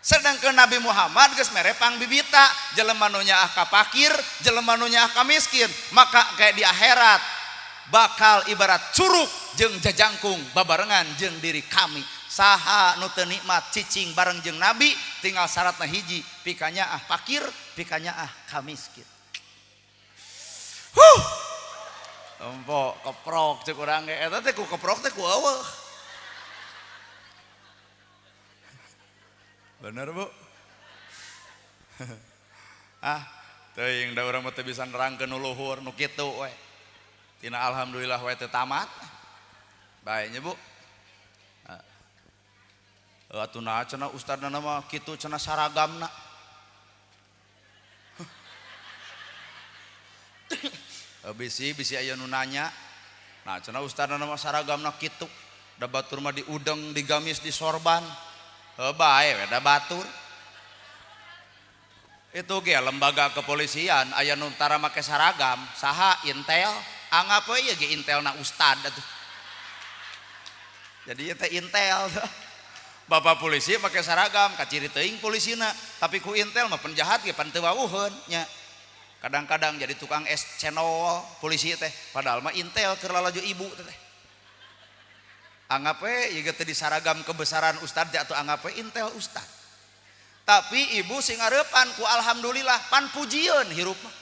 Sedangkan Nabi Muhammad geus mere pangbibita, jelema nu nyaah ka fakir, jelema nu nyaah ka miskin, maka kayak di akhirat bakal ibarat curug jeung jajangkung babarengan jeung diri kami. Saha nu teu nikmat cicing bareng jeung Nabi, tinggal syaratna hiji, pikanya ah fakir, pikanya ah ka miskin. Huh. Tempo keprok cek urang ge eta teh ku keprok teh ku eueuh. Bener Bu? Ah, teuing da urang mah teu bisa nerangkeun nu luhur nu kitu we. Tina alhamdulillah we teu tamat. Bae nya Bu. Atuh nah cenah ustadna mah kitu cenah saragamna. Bisi bisi aya nu nanya. Nah cenah ustadna mah saragamna kitu. Da batur mah diudeng, digamis, disorban. Bae we da batur. Itu ge lembaga kepolisian aya nu tara make saragam, saha intel, anggap we ieu ge intelna ustad atuh. Jadi ieu teh intel. Bapak polisi make saragam, kaciri teuing polisina, tapi ku intel mah penjahat ge pan teu wawuheun nya. Kadang-kadang jadi tukang es cendol polisi teh, padahal mah intel keur lalajo ibu teh. Anggap we ieu teh di saragam kebesaran ustad teh atuh anggap we intel ustad. Tapi ibu sing areupan ku alhamdulillah pan pujieun hirup mah.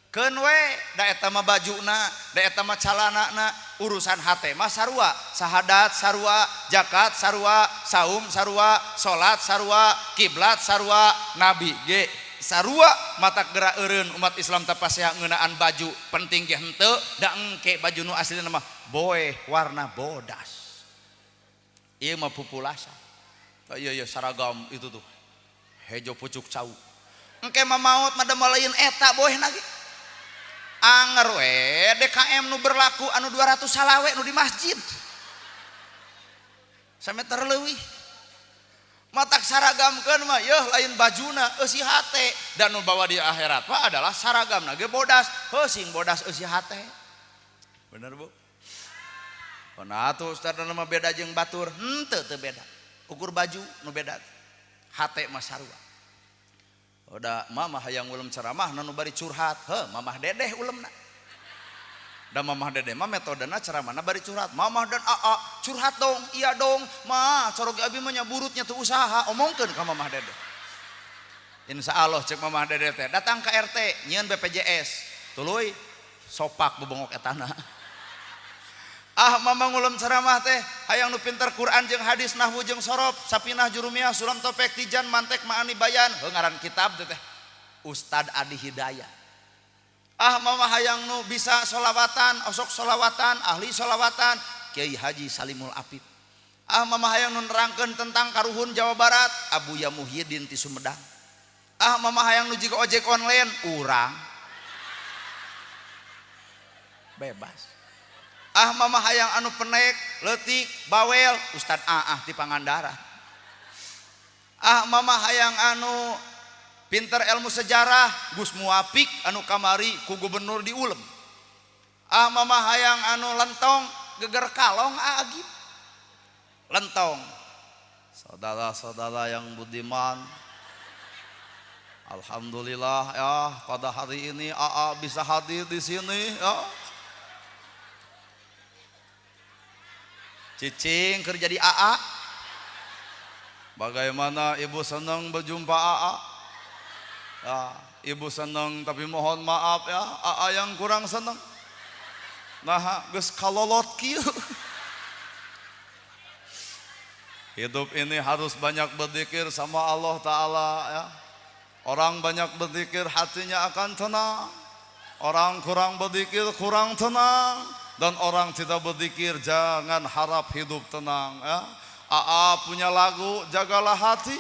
Keun we da eta mah bajuna, da eta mah calanana, urusan hate mah sarua, sahadat sarua, zakat sarua, saum sarua, salat sarua, kiblat sarua, nabi ge Sarua mata gerak eureun umat Islam teh pasea ngeunaan baju penting ge henteu da engke baju nu aslina mah boeh warna bodas. Ieu mah pupulasa. Iya iya seragam itu tuh hejo pucuk cau. Engke mah maot mah da lain eta boeh lagi. Anger we DKM nu berlaku anu 200 salawe nu di masjid. Sameter leuwih. Matak saragamkeun mah yeuh lain bajuna eusi hate dan nu bawa di akhirat mah adalah saragamna ge bodas, heuh sing bodas eusi hate. Bener Bu? Nah tuh ustaz mah beda jeung batur, henteu teu beda. Ukur baju nu beda. Hate mah sarua. Udah mamah hayang ulem ceramah nu bari curhat, heuh mamah dedeh ulemna. Da mamah dedeh mah metodena ceramahna bari curhat. Mamah dan aa curhat dong, iya dong, ma corog abi mah nyaburutnya tuh usaha, omongkeun ka mamah dedeh. Insya Allah cek mamah dedeh teh datang ke RT nyieun BPJS, tuluy sopak bebongok etana. Ah mamah ngulem ceramah teh hayang nu pinter Quran jeung hadis nahwu jeung sorof sapinah jurumiyah sulam topek tijan mantek maani bayan heuh ngaran kitab teh Ustad Adi Hidayat. Ah mama hayang nu bisa solawatan osok solawatan ahli solawatan Kiai Haji Salimul Apip. Ah mama hayang nu nerangkeun tentang karuhun Jawa Barat Abuya Muhyiddin ti Sumedang. Ah mama hayang nu jiga ojek online urang bebas. Ah mama hayang anu penek leutik bawel Ustad Aah ti Pangandaran. Ah mama hayang anu pinter ilmu sejarah Gus Muwafik anu kamari ku gubernur di Ulem. Ah mama hayang anu lentong geger kalong agib lentong. Saudara-saudara yang budiman, alhamdulillah ya pada hari ini AA bisa hadir di sini ya. Cicing kerja di AA. Bagaimana ibu senang berjumpa AA? Ya, ibu senang tapi mohon maaf ya AA yang kurang senang. Nah, geus kalolot kieu. Hidup ini harus banyak berzikir sama Allah Ta'ala ya. Orang banyak berzikir hatinya akan tenang. Orang kurang berzikir kurang tenang. Dan orang tidak berzikir jangan harap hidup tenang ya. AA punya lagu jagalah hati.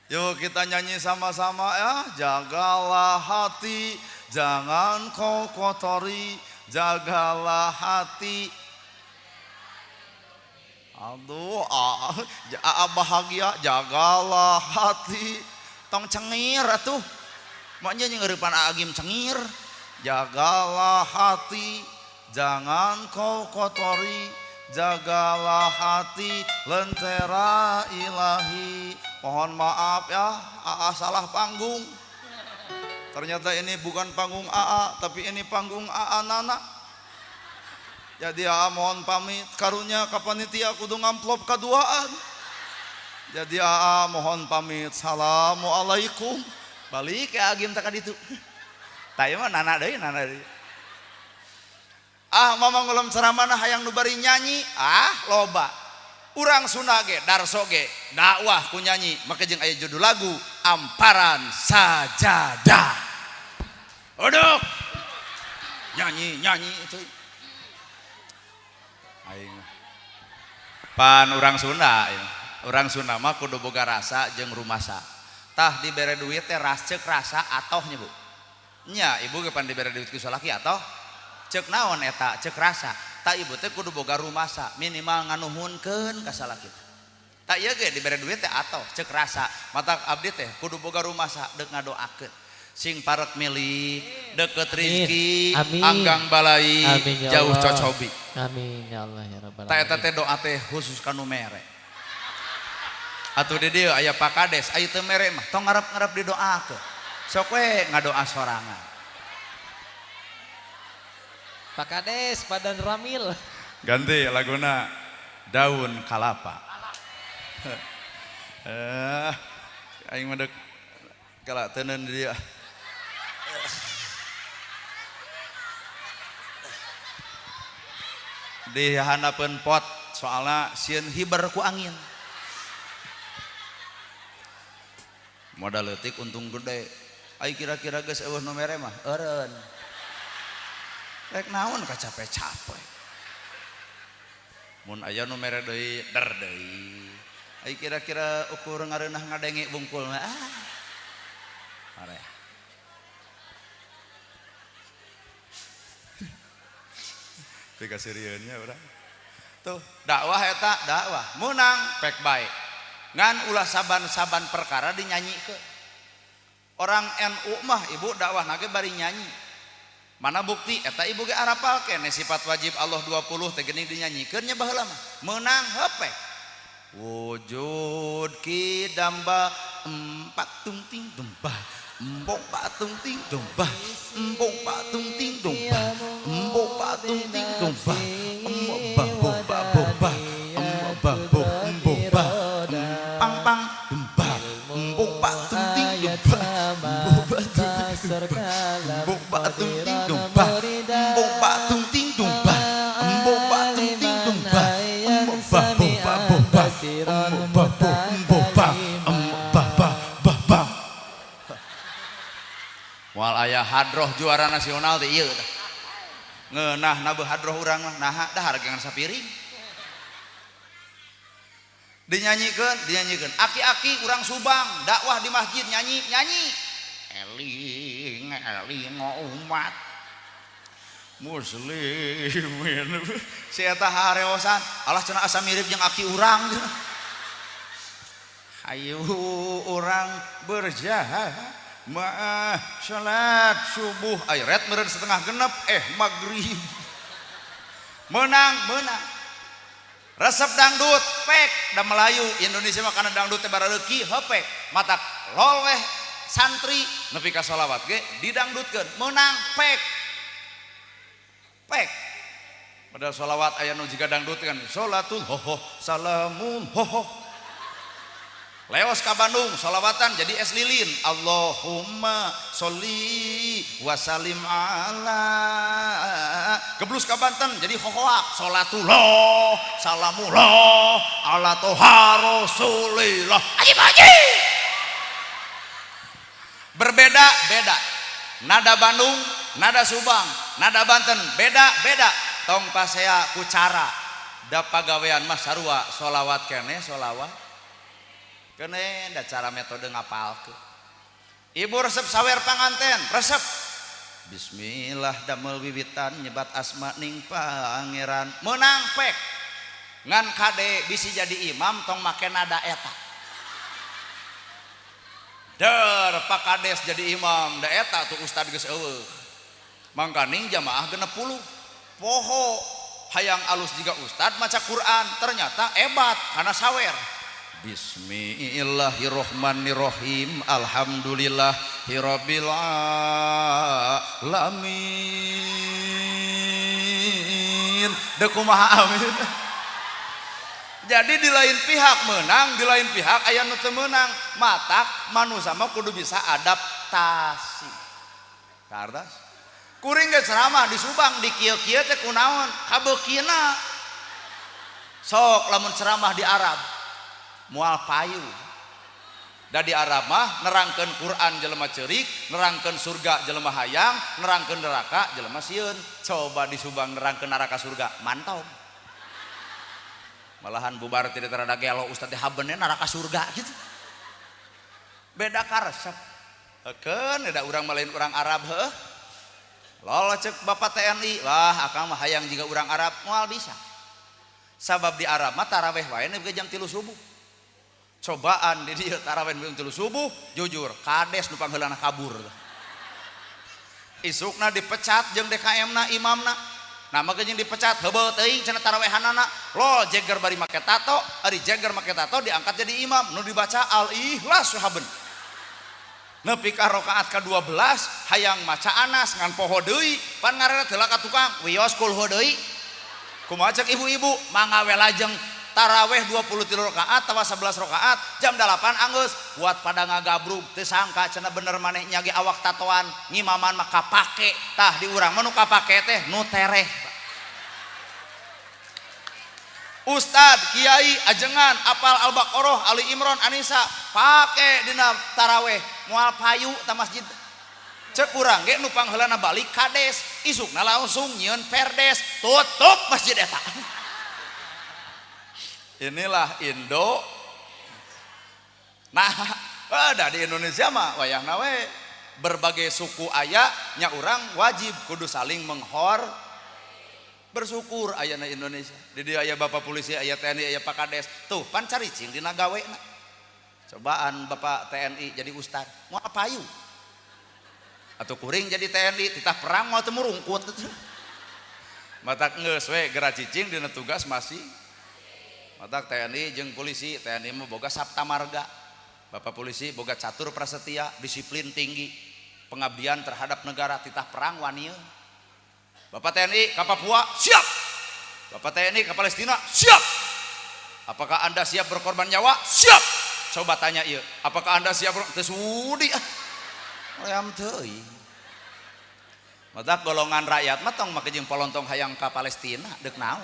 Yuk kita nyanyi sama-sama ya. Jagalah hati, jangan kau kotori, jagalah hati. Aduh, AA bahagia, jagalah hati. Tong cengir atuh. Maknya nyengeripan AA gim cengir. Jagalah hati, jangan kau kotori, jagalah hati, lentera ilahi. Mohon maaf ya, AA salah panggung. Ternyata ini bukan panggung AA, tapi ini panggung AA Nana. Jadi AA mohon pamit, karunya ka panitia kudu ngamplop kaduaan. Jadi AA mohon pamit, assalamualaikum. Balik ya agim tak ditu. Tah ieu mah nana deui, nana deui. Ah mama ngulem ceramah hayang nu bari nyanyi, ah loba. Urang Sunda ge darso ge dakwah ku nyanyi, make jeung aya judul lagu Amparan Sajadah. Aduh. Nyanyi nyanyi itu. Aing pan urang Sunda, urang Sunda mah kudu boga rasa jeung rumasa. Tah dibere duit teh ceuk rasa atohnya Bu. Nya ibu ge pan dibere duit ku salaki atoh. Ceuk naon eta ceuk rasa. Tak ibu teh kudu boga rumasa minimal nganuhunkeun ka salaki. Tak ieu ge dibere duit teh atoh ceuk rasa. Matak abdi teh kudu boga rumasa deuk ngadoakeun. Sing parek milik, deket rizki, anggang balai, amin, ya jauh Allah. Cocobi. Amin ya Allah ya rabbal alamin. Tak eta teh doa teh khusus ka nu mere. Atuh di dieu aya Pak Kades, aya teu mere mah tong ngarep-ngarep didoakeun. Sok we ngadoa sorangan. Pak Kades, Badan Ramil. Ganti laguna Daun Kalapa. Aing mah deuk kala teuneun di dieu. Di handapeun pot soalna sieun hiber ku angin. Modal leutik untung gede. Ai kira-kira geus eueuh nu mere mah eureun. Rek naon kacape-cape. Mun aya nu mere deui der deui. Ai kira-kira ukur ngareunah ngadenge bungkul mah ah. Area. Teu kasirieunnya urang. Tuh, dakwah eta dakwah meunang pek bae. Ngan ulah saban-saban perkara dinyanyikeun. Orang NU mah ibu dakwah nage bari nyanyi. Mana bukti eta ibu ge arapal keneh sifat wajib Allah 20 teh geuning dinyanyikeun nya baheula mah. Meunang heupe. Wujud ki damba empat tung ting domba. Embok patung ting domba. Embok patung ting domba. Embok patung ting domba. Embok ba bo ba bo ba. Embok ba bo embok ba. Pang pang domba. Embok patung ting domba. Embok patung ting domba. Embok patung ting domba. Embok patung ting domba. Embok patung ting domba. Embok ba bo ba bo ba. Embok ba bo embok ba. Embok ba ba ba ba. Moal aya hadroh juara nasional teh ieu tah. Ngeunah na beuh hadroh urang mah naha dahar ge ngan sapiring. Dinyanyikeun, dinyanyikeun. Aki-aki urang Subang dakwah di masjid nyanyi, nyanyi. Eling eling umat muslimin. Si eta hareosan, alah cenah asa mirip jeung aki urang cenah. Hayu urang berjahat maah salat subuh ay ret meureun setengah genep maghrib. Menang menang. Resep dangdut pek da Melayu Indonesia mah kana dangdut teh barareuki heupe matak lol weh santri nepi ka sholawat ge didangdutkeun menang pek pek. Padahal sholawat aya nu jiga dangdut kan sholatul hoho salamun hoho. Leos ka Bandung sholawatan jadi es lilin Allahumma sholli wa sallim ala. Geblus ka Banten jadi hohoak sholatullah salamullah ala toha rasulillah. Aji aji. Berbeda beda. Nada Bandung, nada Subang, nada Banten beda beda. Tong pasea ku cara da pagawean mah sarua sholawat keneh sholawat kene da cara metode ngapalkeun. Ibu resep sawer panganten, resep. Bismillah damel wiwitan nyebat asma ning pangeran. Meunang pek. Ngan kade bisi jadi imam tong make nada eta. Der Pak Kades jadi imam, da eta tuh ustad geus eueuh. Mangkaning jamaah 60. Poho hayang alus jiga ustad maca Quran, ternyata ebat karena sawer. Bismillahirrohmanirrohim. Alhamdulillahirabbil alamin. Deu kumaha amin. Jadi di lain pihak menang, di lain pihak aya nu teu meunang. Matak manusia mah kudu bisa adaptasi. Kartas. Kuring ge ceramah di Subang di kieu-kieu teh kunaon? Kabeukina. Sok lamun ceramah di Arab moal payu. Da di Arab mah nerangkeun Quran jelema ceurik, nerangkeun surga jelema hayang, nerangkeun neraka jelema sieun. Coba di Subang nerangkeun neraka surga, mantap. Malahan bubar tidak terada gelo ustad teh habeunna neraka surga gitu. Beda karesep. Heukeun da urang mah lain urang Arab heuh. Lol cek bapak TNI, wah akang mah hayang jiga urang Arab moal bisa. Sabab di Arab mah taraweh wae nepi jam 3 subuh. Cobaan di dieu taraweh jam 3 subuh, jujur kades nu pangheulana kabur. Isukna dipecat jeung DKM-na imamna. Nah maka jeung dipecat heubeul teuing cenah tarawehanana. Lol jeger bari make tato, ari jeger make tato diangkat jadi imam, nu dibaca Al-Ikhlas haben. Nepi ka rakaat ka-12 hayang maca Anas ngan poho deui, pan ngaranna teu ka tukang, wios kulhu deui. Kumaha cek ibu-ibu, mangga we lajeng taraweh 23 rakaat atawa 11 rakaat jam 8 anggeus buat pada ngagabrug teu sangka cenah bener maneh nya ge awak tatoan ngimaman mah kapake. Tah di urang mah nu kapake teh nu tereh. Ustad, kiai, ajengan, apal Al-Baqarah, Ali Imran, Anisa, pake dina taraweh, moal payu ta masjid. Cek urang ge nu pangheulana balik kades, isukna langsung nyieun perdes, tutup masjid eta. Inilah Indo. Nah, ada di Indonesia mah wayahna we berbagai suku aya nya urang wajib kudu saling menghor bersyukur ayana Indonesia. Di dieu aya bapak polisi, aya TNI, aya Pak Kades. Tuh pan caricing dina gawena. Cobaan bapak TNI jadi ustad, moal payu. Atau kuring jadi TNI, titah perang moal teu murungkut. Matak geus we geura cicing dina tugas masih. Matak TNI jeung polisi, TNI mah boga Sapta Marga. Bapak polisi boga catur prasetya, disiplin tinggi, pengabdian terhadap negara, titah perang wanieu. Bapak TNI ke Papua, siap. Bapak TNI ke Palestina, siap. Apakah Anda siap berkorban nyawa? Siap. Coba tanya ieu, apakah Anda siap teu sudi ah. Hoream teuing. Matak golongan rakyat mah tong make jeung polontong hayang ka Palestina, deuk naon.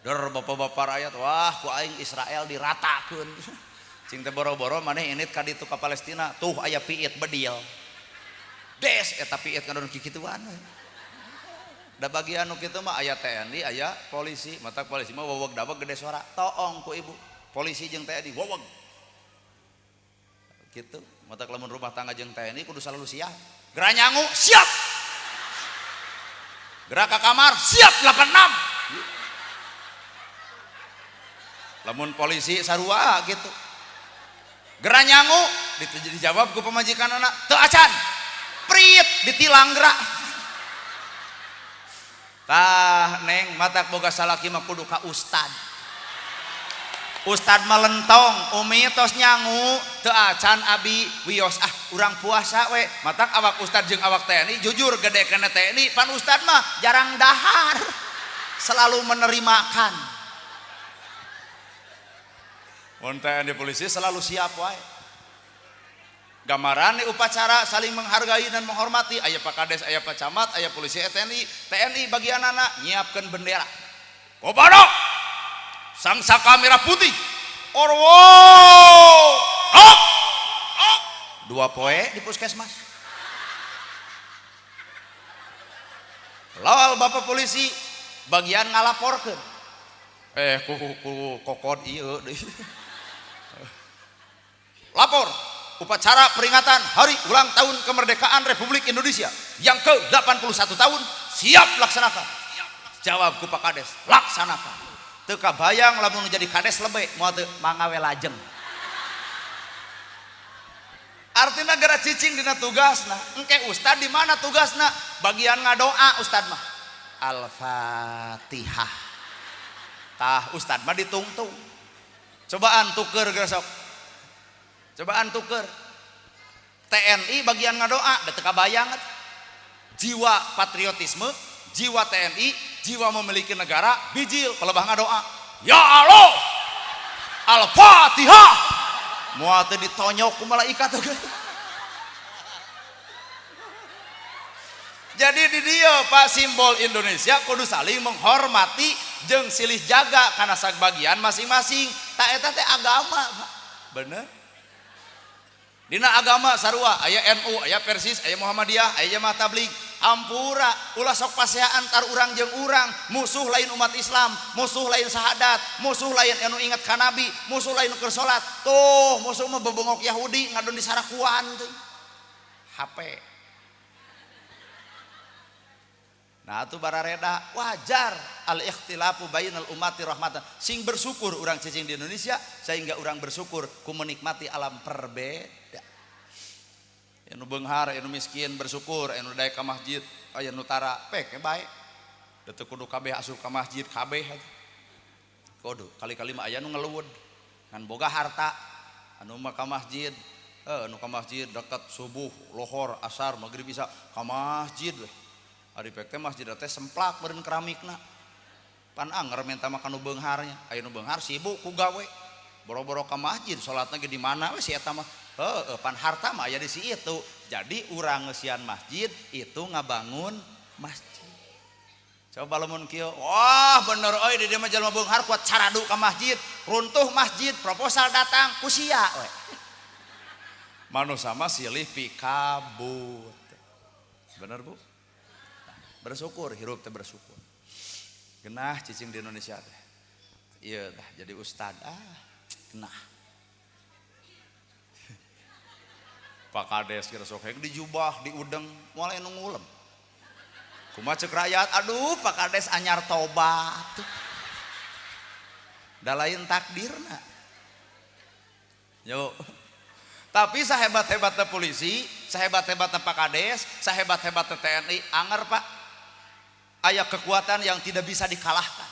Der bapak-bapak rakyat, wah ku aing Israel diratakeun. Cing teh boro-boro maneh init ka ditu ka Palestina, tuh aya piit bedil. Des eta piit ngadon kikituan we. Da bagian nu kitu mah aya TNI, aya polisi, matak polisi mah weweg daweg gede suara, toong ku ibu. Polisi jeung TNI weweg. Gitu, matak lamun rumah tangga jeung TNI kudu selalu siap. Gerak nyangu, siap. Gerak ke kamar, siap 86. Lamun polisi sarua gitu. Gerak nyangu, dijawab ku pamajikan anak, teu acan. Prit ditilang gerak. Tah neng matak boga salaki mah kudu ka ustad. Ustad mah lentong, umi tos nyangu, teu acan abi wios ah urang puasa we. Matak awak ustad jeung awak TNI jujur gede kana TNI, pan ustad mah jarang dahar. Selalu menerimakan. Mun TNI polisi selalu siap wae. Gambaran upacara saling menghargai dan menghormati, aya Pak Kades, aya Pak Camat, aya polisi, TNI, TNI bagian anak nyiapkan bendera. Kobado, sang saka merah putih, orwo, ok, ok. 2 poe di puskesmas. Lawal bapak polisi bagian ngalaporkeun. Ku kokod ieu deui. Lapor upacara peringatan hari ulang tahun kemerdekaan Republik Indonesia yang ke-81 tahun siap laksanakan. Jawab ku Pak Kades, laksanakan. Teu kabayang lamun jadi kades lebe moal teu mangga we lajeng. Artinya gara cicing dina tugasna. Engke ustad di mana tugasna? Bagian ngadoa ustad mah. Al-Fatihah. Tah ustad mah ditungtung. Cobaan tuker geura sok. Cobaan tuker. TNI bagian ngadoa, da teu kabayang. Jiwa patriotisme, jiwa TNI, jiwa memiliki negara, bijil pelebah ngadoa. Ya Allah. Al-Fatihah. Moal teu ditonyok ku malaikat teh. Jadi di dieu Pak simbol Indonesia kudu saling menghormati jeung silih jaga kana sagbagian masing-masing. Ta eta teh agama, Pak. Bener? Dina agama sarua aya NU, aya Persis, aya Muhammadiyah, aya Jamaah Tabligh. Ampura ulah sok pasea antar urang jeung urang, musuh lain umat Islam, musuh lain sahadat, musuh lain anu ingat ka nabi, musuh lain keur salat. Tuh, musuh mah bebongok Yahudi ngadon di sarakuan teh. HP. Nah, atuh barareda wajar al-ikhtilafu bainal ummati rahmatan. Sing bersyukur urang cicing di Indonesia sehingga urang bersyukur ku menikmati alam perbeda. Anu beunghar, anu miskin bersyukur, anu daek ka masjid, aya nu tara, pek bae. Da teu kudu kabeh asup ka masjid kabeh. Kudu kali-kali mah aya nu ngeluwud. Ngan boga harta anu mah ka masjid, anu ka masjid deket subuh, lohor, asar, magrib bisa ka masjid we. Ari pek teh masjid teh semplak meureun keramikna. Pan anger minta mah ka nu beungharnya. Aya nu beunghar sibuk ku gawe. Boro-boro ka masjid salatna ge di mana we si eta mah. Heeh, pan harta mah aya di si itu. Jadi urang ngeusian masjid itu ngabangun masjid. Coba lamun kieu, wah bener euy di dieu mah jalma beunghar kuat caradu ka masjid, runtuh masjid, proposal datang ku sia we. Manusia mah silih pikabut. Bener Bu? Bersyukur, hirup teh bersyukur. Genah cicing di Indonesia teh. Iya tah jadi ustad, ah genah. Pak Kades kira sok hek dijubah, diudeng, moal anu ngulem. Kumaha ceuk rakyat, aduh Pak Kades anyar tobat. Da lain takdirna. Yo. Tapi sahebat-hebatna polisi, sahebat-hebatna Pak Kades, sahebat-hebatna TNI, anger Pak. Aya kekuatan yang tidak bisa dikalahkan.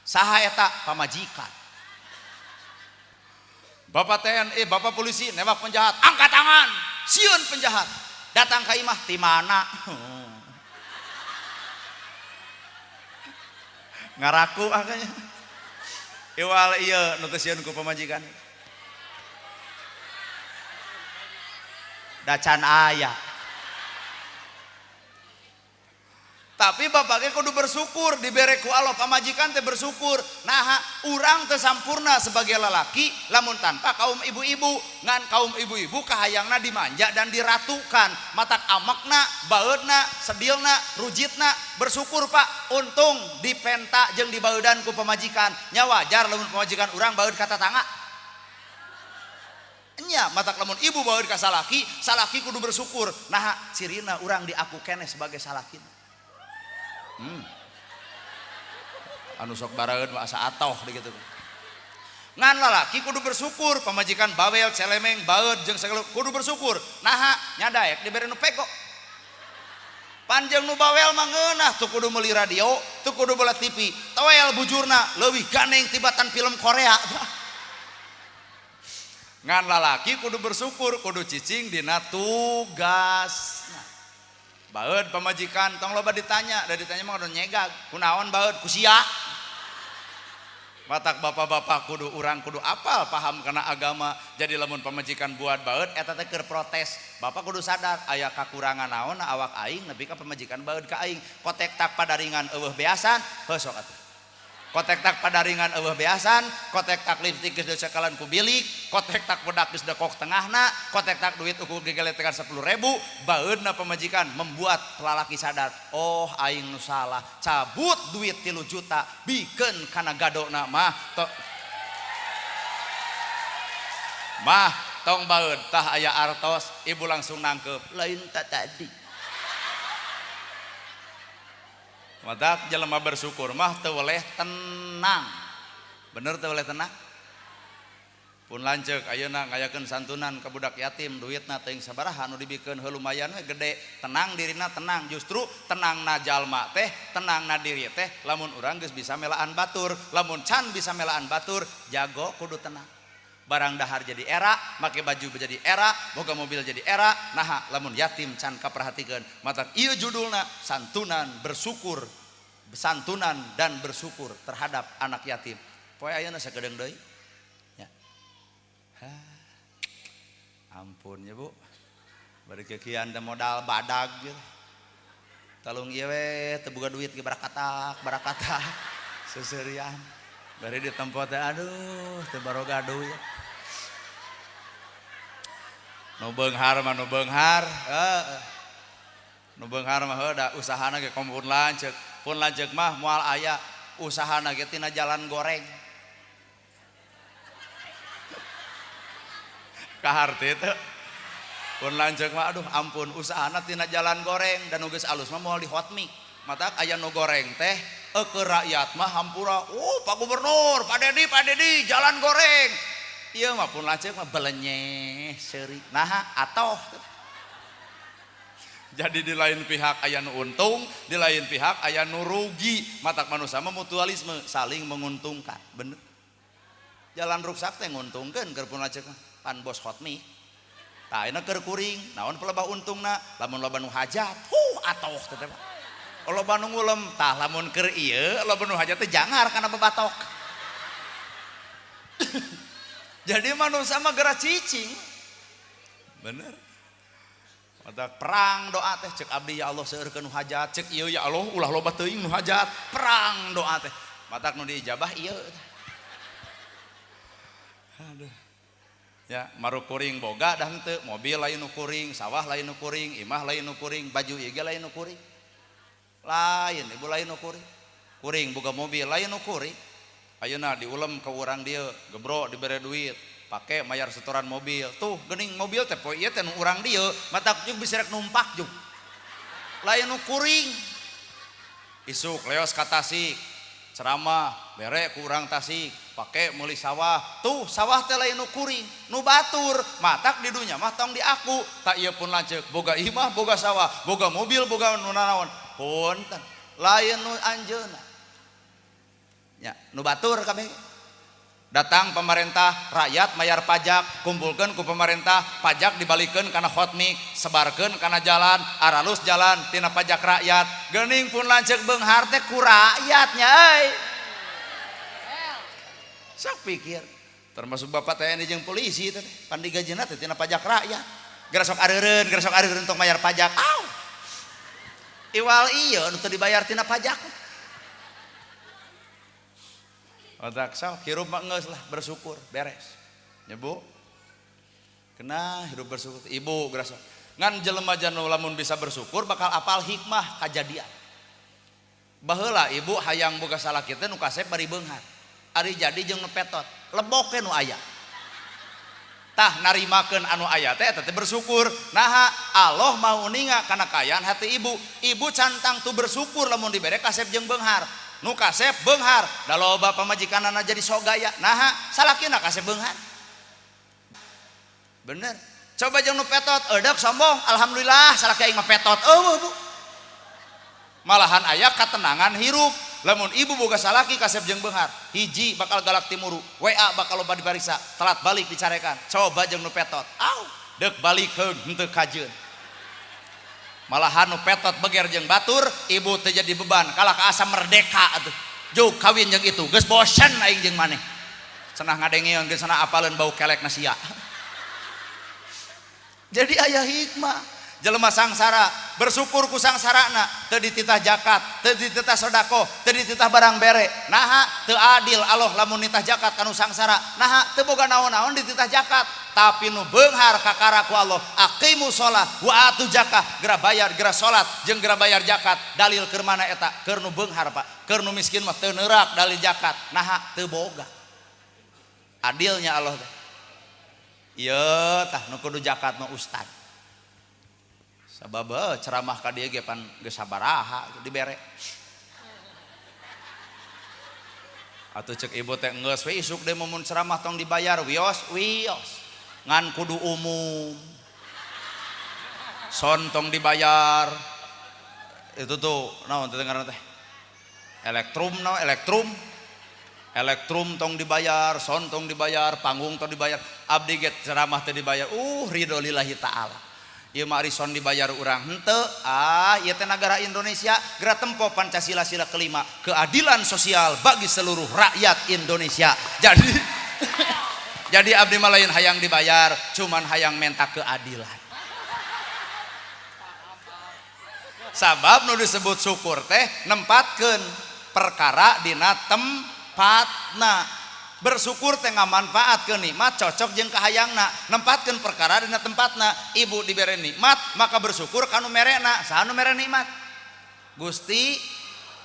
Saha eta? Pamajikan. Bapak TNI, Bapak polisi nembak penjahat, angkat tangan, sieun penjahat. Datang ka imah ti mana? Ngaraku akanya. Iwal ieu nu teu sieun ku pamajikan. Da can aya. Tapi bapaknya kudu bersyukur dibere ku Allah, pamajikan teh bersyukur. Naha urang teu sampurna sebagai lelaki lamun tanpa kaum ibu-ibu. Ngan kaum ibu-ibu kahayangna dimanja dan diratukan. Matak amakna, baeudna, sedilna, rujitna, bersyukur Pak, untung dipenta jeung dibaeudan ku pamajikan. Nya wajar lamun pamajikan urang baeud ka tatangga. Nya matak lamun ibu baeud ka salaki, salaki kudu bersyukur. Naha cirina urang diaku keneh sebagai salakina. Anu sok baraeun mah asa atoh di kitu. Ngan lalaki kudu bersyukur, pamajikan bawel, celemeng, baeud jeung sagala kudu bersyukur. Naha nya daek dibere nu pego. Panjang nu bawel mah ngeunah tuh kudu meuli radio, tuh kudu belah TV. Toel bujurna leuwih ganeng tibatan film Korea. Ngan lalaki kudu bersyukur, kudu cicing dina tugasna. Baeud pamajikan tong loba ditanya, da ditanya mah kudu nyegag. Kunaon baeud ku sia? Matak bapak-bapak kudu urang kudu apal paham kana agama. Jadi lamun pamajikan buat baeud eta teh keur protes. Bapak kudu sadar aya kakurangan naon awak aing nepi ka pamajikan baeud ka aing. Kotek tak padaringan eueuh beasan, heuh sok atuh. Kotek tak padaringan eueuh beasan, kotek tak lipstik geus disekalan ku bilik, kotek tak bedak geus dekok tengahna, kotek tak duit ukur gegeletekan 10.000, baeudna pamajikan membuat lalaki sadar, oh aing nu salah, cabut duit 3 juta, bikeun kana gadona mah mah tong baeud tah aya artos, ibu langsung nangkep, lain tak tadi. Matak jelema bersyukur mah teu weleh tenang. Bener teu weleh tenang? Pun lanceuk ayeuna ngayakeun santunan ka budak yatim, duitna teuing sabaraha nu dibikeun heuh lumayan we gede, tenang dirina tenang. Justru tenangna jalma teh, tenangna diri teh lamun urang geus bisa melaan batur, lamun can bisa melaan batur, jago kudu tenang. Barang dahar jadi era, make baju jadi era, boga mobil jadi era, naha lamun yatim can kaperhatikeun. Matak ieu judulna santunan bersyukur, santunan dan bersyukur terhadap anak yatim. Poe ayeuna sakedeung deui. Ya. Hah. Ampun ya Bu. Bari kekian teh modal badag gitu. Talung ieu we teu boga duit ge barakatak, barakatak. Seuseurian. Bari di tempat teh aduh teu baroga duit. Nu beunghar mah nu beunghar, heeh. Nu beunghar mah heuh da usahana ge kompun lanceuk. Pun lanceuk mah moal aya usahana ge tina jalan goreng. Kaharti teu. Pun lanceuk mah aduh ampun usahana tina jalan goreng dan nu geus alus mah moal di hot mic. Matak aya nu goreng teh ke rakyat mah hampura, oh Pak Gubernur, Pak Dedi, jalan goreng. Ieu mah pun lanceuk mah belenyeh seuri. Naha atoh. Jadi di lain pihak aya nu untung, di lain pihak aya nu rugi. Matak manusia mah mutualisme, saling menguntungkan. Bener. Jalan ruksak teh nguntungkeun keur pun lanceuk mah. Pan bos hot mic. Tah ayeuna keur kuring, naon pelebah untungna? Lamun loba nu hajat, huh atoh teh teh. Loba nu ngulem, tah lamun keur ieu loba nu hajat teh jangar kana bebatok. Jadi manusia mah geura cicing. Bener. Mata perang doa teh cek abdi ya Allah seueurkeun nu hajat, cek ieu ya Allah ulah loba teuing nu hajat, perang doa teh. Matak nu diijabah ieu. Aduh. Ya, maru kuring boga dah henteu, mobil lain nu kuring, sawah lain nu kuring, imah lain nu kuring, baju ieu ge lain nu kuring. Lain ibu lain nu kuring. Kuring boga mobil lain nu kuring. Ayeuna diulem ke urang dieu, gebro dibere duit, pake mayar setoran mobil. Tuh geuning mobil teh poe ieu teh nu urang dieu, matak jeung bisa rek numpak jeung. Lain nu kuring. Isuk leos ka Tasik, ceramah bere ku urang Tasik, pake meuli sawah. Tuh sawah teh lain nu kuring, nu batur. Matak di dunya mah tong diaku. Tak ieu pun lanceuk, boga imah, boga sawah, boga mobil, boga nu nanaon. Punten, lain nu anjeunna. Ya, nu batur kabeh. Datang pemerintah, rakyat mayar pajak, kumpulkan ku pemerintah, pajak dibalikeun kana hotmix, sebarkeun kana jalan, aralus jalan tina pajak rakyat. Geuning pun lanceuk beunghar teh ku rakyatnya euy. Sok pikir, termasuk bapak TNI jeung polisi teh, pan digajina teh tina pajak rakyat. Geura sok areureun tong mayar pajak. Aw. Iwal ieu nu teu dibayar tina pajak. Otak sok hirup mah geus lah bersyukur beres. Ya Bu. Kena hirup bersyukur ibu geura sok. Ngan jelema janu lamun bisa bersyukur bakal apal hikmah kajadian. Baheula ibu hayang boga salaki teh nu kasep bari beunghar. Ari jadi jeung nu petot, lebok we nu aya. Tah narimakeun anu aya teh eta teh bersyukur. Naha Allah mau uninga kana kaayaan hati ibu. Ibu cantang tu bersyukur lamun dibere kasep jeung beunghar. Nu kasep beunghar, da loba pamajikanana jadi sok gaya. Naha salakina kasep beunghar. Bener. Coba jeung nu petot, eudek sombong, alhamdulillah salaki aing mah petot. Eueuh Bu. Malahan aya katenangan hirup. Lamun ibu boga salaki kasep jeung beunghar, hiji bakal galak timuru, WA bakal loba dipariksa, telat balik dicarekan. Coba jeung nu petot, aw, deuk balik heung henteu kajeun. Malahan nu petot beger jeung batur, ibu teu jadi beban, kalah ka asa merdeka atuh. Jug kawin jeung itu, geus bosen aing jeung maneh. Cenah ngadengeun geus cenah apaleun bau kelek na sia. Jadi aya hikmah. Jelema sangsara bersyukur ku sangsarana, teu dititah zakat, teu dititah sedekah, teu dititah barang bere. Naha teu adil Allah lamun nitah zakat kanu sangsara. Naha teu boga naon-naon dititah zakat, tapi nu beunghar kakara ku Allah, aqimu shalah wa atu zakah, geura bayar geura salat jeung geura bayar zakat. Dalil keur mana eta? Keur nu beunghar Pak. Keur nu miskin mah teu neurak dalil zakat. Naha teu boga. Adilnya Allah teh. Ieu tah nu kudu zakat nu ustad. Sabab ceramah ka dieu ge pan geus sabaraha dibere. Atuh cek ibu teh geus we isuk deui mun ceramah tong dibayar, wios wios. Ngan kudu umum. Son tong dibayar. Itu tuh naon teh ngaranna teh? Elektrum naon elektrum. Elektrum tong dibayar, son tong dibayar, panggung tong dibayar. Abdi ge ceramah teh dibayar. Ridho lillahi ta'ala. Ieu mah ari son dibayar urang henteu. Ah, ieu teh nagara Indonesia geura tempo Pancasila sila kelima, keadilan sosial bagi seluruh rakyat Indonesia. Jadi jadi abdi mah lain hayang dibayar, cuman hayang menta keadilan. Sabab nu disebut syukur teh nempatkeun perkara dina tempatna. Bersyukur teh ngamanfaatkeun nikmat cocok jeung kahayangna, nempatkeun perkara dina tempatna. Ibu dibere nikmat maka bersyukur ka nu merena. Saha nu mere nikmat? Gusti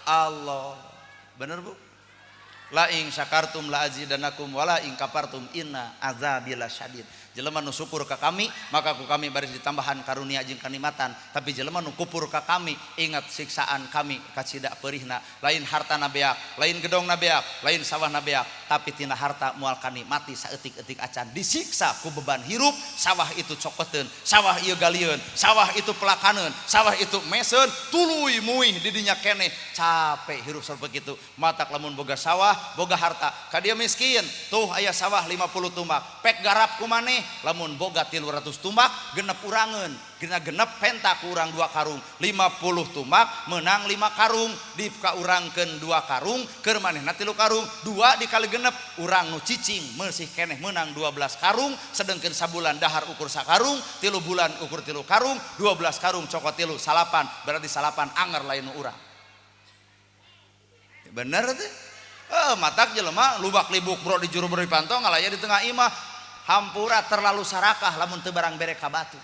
Allah. Bener Bu? La ing syakartum la azidanakum wala ing kafartum inna azabi lasyadid. Jelema nu syukur ka kami maka ku kami baris ditambahan karunia jeung kanikmatan, tapi jelema nu kupur ka kami ingat siksaan kami kacida peurihna. Lain hartana beak, lain gedongna beak, lain sawahna beak, tapi tina harta moal kanikmati saeutik-eutik acan disiksa ku beban hirup. Sawah itu cokoteun, sawah ieu galieun, sawah itu pelakaneun, sawah itu meseun, tuluy muih di dinya keneh. Capek hirup sabegitu. Matak lamun boga sawah boga harta. Ka dieu miskin, tuh aya sawah 50 tumbak. Pek garap ku maneh, lamun boga 300 tumbak, genep urangeun. Genep penta ku urang 2 karung. 50 tumbak menang 5 karung, dikaurangkeun 2 karung, keur manehna 3 karung, 2 dikali genep, urang nu cicing masih keneh menang 12 karung, sedengkeun sabulan dahar ukur sakarung, 3 bulan ukur 3 karung, 12 karung cokot 3 salapan, berarti salapan anger lain nu urang. Bener teh? Matak jelema lubak libuk bro di juru bro di pantau ngalaya di tengah imah hampura terlalu sarakah lamun teu barang bere ka batu.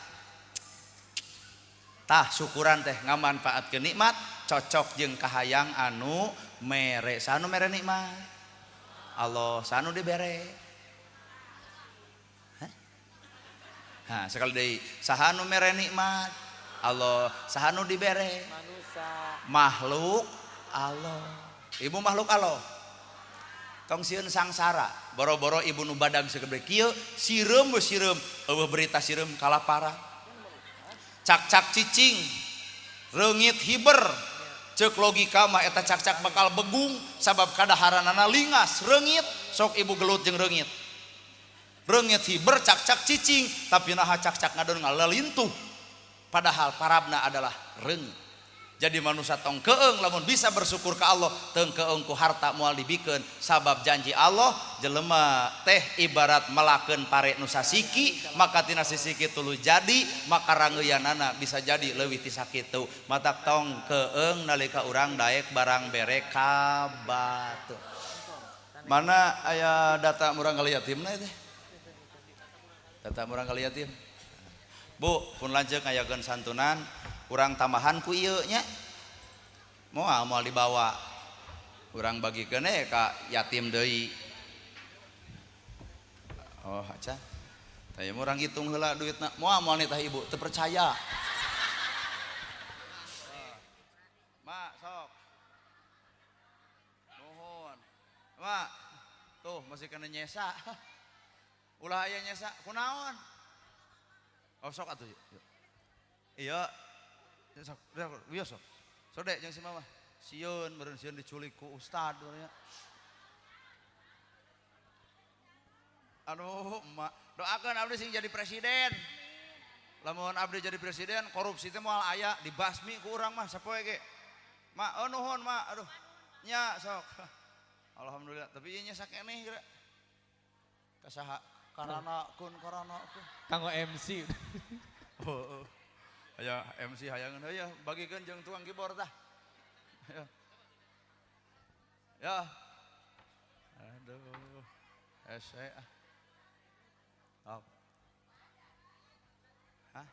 Tah syukuran teh ngamanfaatkeun nikmat cocok jeung kahayang anu mere. Sanu mere nikmat? Allah, sanu dibere. Hah? Nah, sekali deui, saha nu mere nikmat? Allah, saha nu dibere? Manusia. Makhluk Allah. Ibu makhluk Allah. Tong sieun sangsara, boro-boro ibu nu badag segede kieu, sireum we sireum, eueuh berita sireum kalaparan. Cak-cak cicing, reungit hiber. Ceuk logika mah eta cak-cak bakal begung sabab kadaharanana lingas, reungit, sok ibu gelut jeung reungit. Reungit hiber cak-cak cicing, tapi naha cak-cak ngadon ngalelintuh. Padahal parabna adalah reungit. Jadi manusia tong keeng lamun bisa bersyukur ke Allah, tong keeng ku harta moal dibikeun sabab janji Allah jelema teh ibarat melakeun pare nu sasiki maka tina sisiki tuluy jadi maka rangeuyanana bisa jadi leuwih ti sakitu. Matak tong keeng nalika urang daek barang bere ka batur. Mana aya data murang kali yatimna teh? Data murang kali yatim. Bu, pun lanceuk ngayakeun santunan urang tambahan ku ieu nya. Moal moal dibawa. Urang bagikeun we ka yatim deui. Oh, aca. Tah ieu urang hitung heula duitna. Moal moal nitah ibu, teu percaya. Ma, sok. Nuhun. Ma, tuh masih kena nyesa. Ulah aya nyesa, kunaon? Oh, sok atuh. Iya. Sok, iya sok. Sode jeung si mama. Sieun meureun sieun diculik ku ustad nya. Aduh, emak, doakeun abdi sing jadi presiden. Lamun abdi jadi presiden, korupsi teh moal aya, dibasmi ku urang mah sapoe ge. Mak, oh nuhun mak, aduh. Nya sok. Alhamdulillah, tapi ieu nya sakeneh geura. Kasaha? Karana kun karana kun. Kanggo MC. Oh, oh. Aya MC hayangeun heuh bagikeun jeung tukang keyboard tah. Ya. Ya. Aduh. Hese ah. Oh. Hah?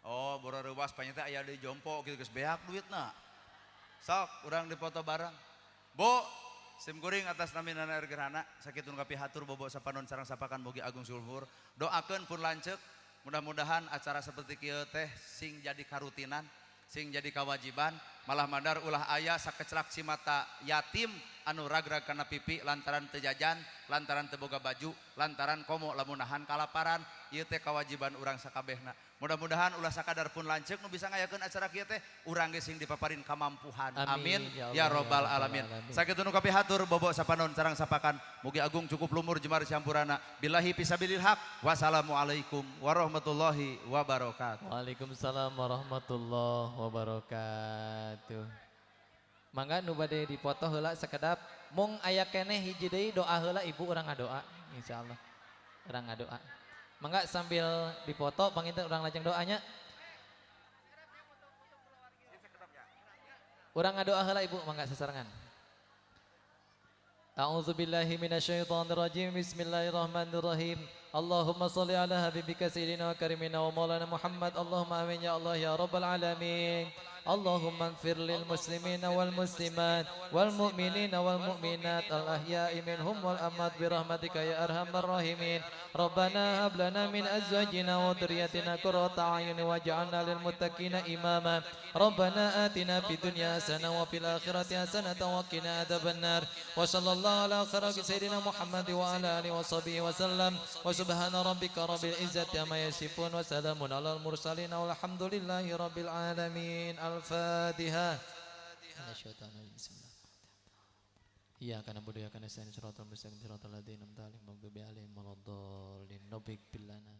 Oh, boro reuwas panyeta aya deui jompo kitu geus beak duitna. Sok urang dipoto bareng. Bu, sim kuring atas nami Nana R Gerhana sakitu nu kapihatur bobo sapanon sareng sapakan mugi agung sulhur. Doakeun pun lanceuk mudah-mudahan acara seperti kieu teh sing jadi karutinan, sing jadi kewajiban, malah madar ulah aya sakeclak cimata yatim anu ragrag kana pipi lantaran teu jajan, lantaran teu boga baju, lantaran komo lamun nahan kalaparan, ieu teh kewajiban urang sakabehna. Mudah-mudahan ulah sakadar pun lanceuk nu bisa ngayakeun acara kieu teh urang ge sing dipaparin kamampuhan. Amin ya robbal alamin. Sakitu nu kapihatur bobo sapanon sareng sapakan mugi agung cukup lumur jemar sampurana. Billahi fisabilil haq. Wassalamualaikum warahmatullahi wabarakatuh. Waalaikumsalam warahmatullahi wabarakatuh. Mangga nu bade dipoto heula sakedap mung aya keneh hiji deui doa heula ibu urang ngadoa insyaallah. Urang ngadoa. Mangga sambil dipoto panginten urang lajeng doanya. Urang ngadoa heula ibu mangga sasarengan. A'udzubillahi minasyaitonirrajim. Bismillahirrahmanirrahim. Allahumma shalli ala habibika sayyidina wa karimina wa maulana Muhammad. Allahumma amin ya Allah ya rabbal alamin. Allahumma ighfir lil muslimina wal muslimat wal mu'minina wal mu'minat al ahya'i minhum wal amwat bi rahmatika ya arhamar rahimin. Rabbana hab lana min azwajina wa dhurriyyatina qurrata a'yun waj'alna lil muttaqina imama. Rabbana atina fid dunya hasanah wa fil akhirati hasanah wa qina adzabannar. Wa sallallahu ala khairi sayyidina Muhammad wa ala alihi washabihi wa sallam. Wa subhana rabbika rabbil izzati amma yasifun wa salamun alal mursalin walhamdulillahi rabbil alamin. Al-Fatihah. Bismillah. Iyyaka na'budu wa iyyaka nasta'in. Shiratal mustaqim, shiratal ladzina an'amta 'alaihim, ghairil maghdubi 'alaihim waladdallin. Nabighfir lana.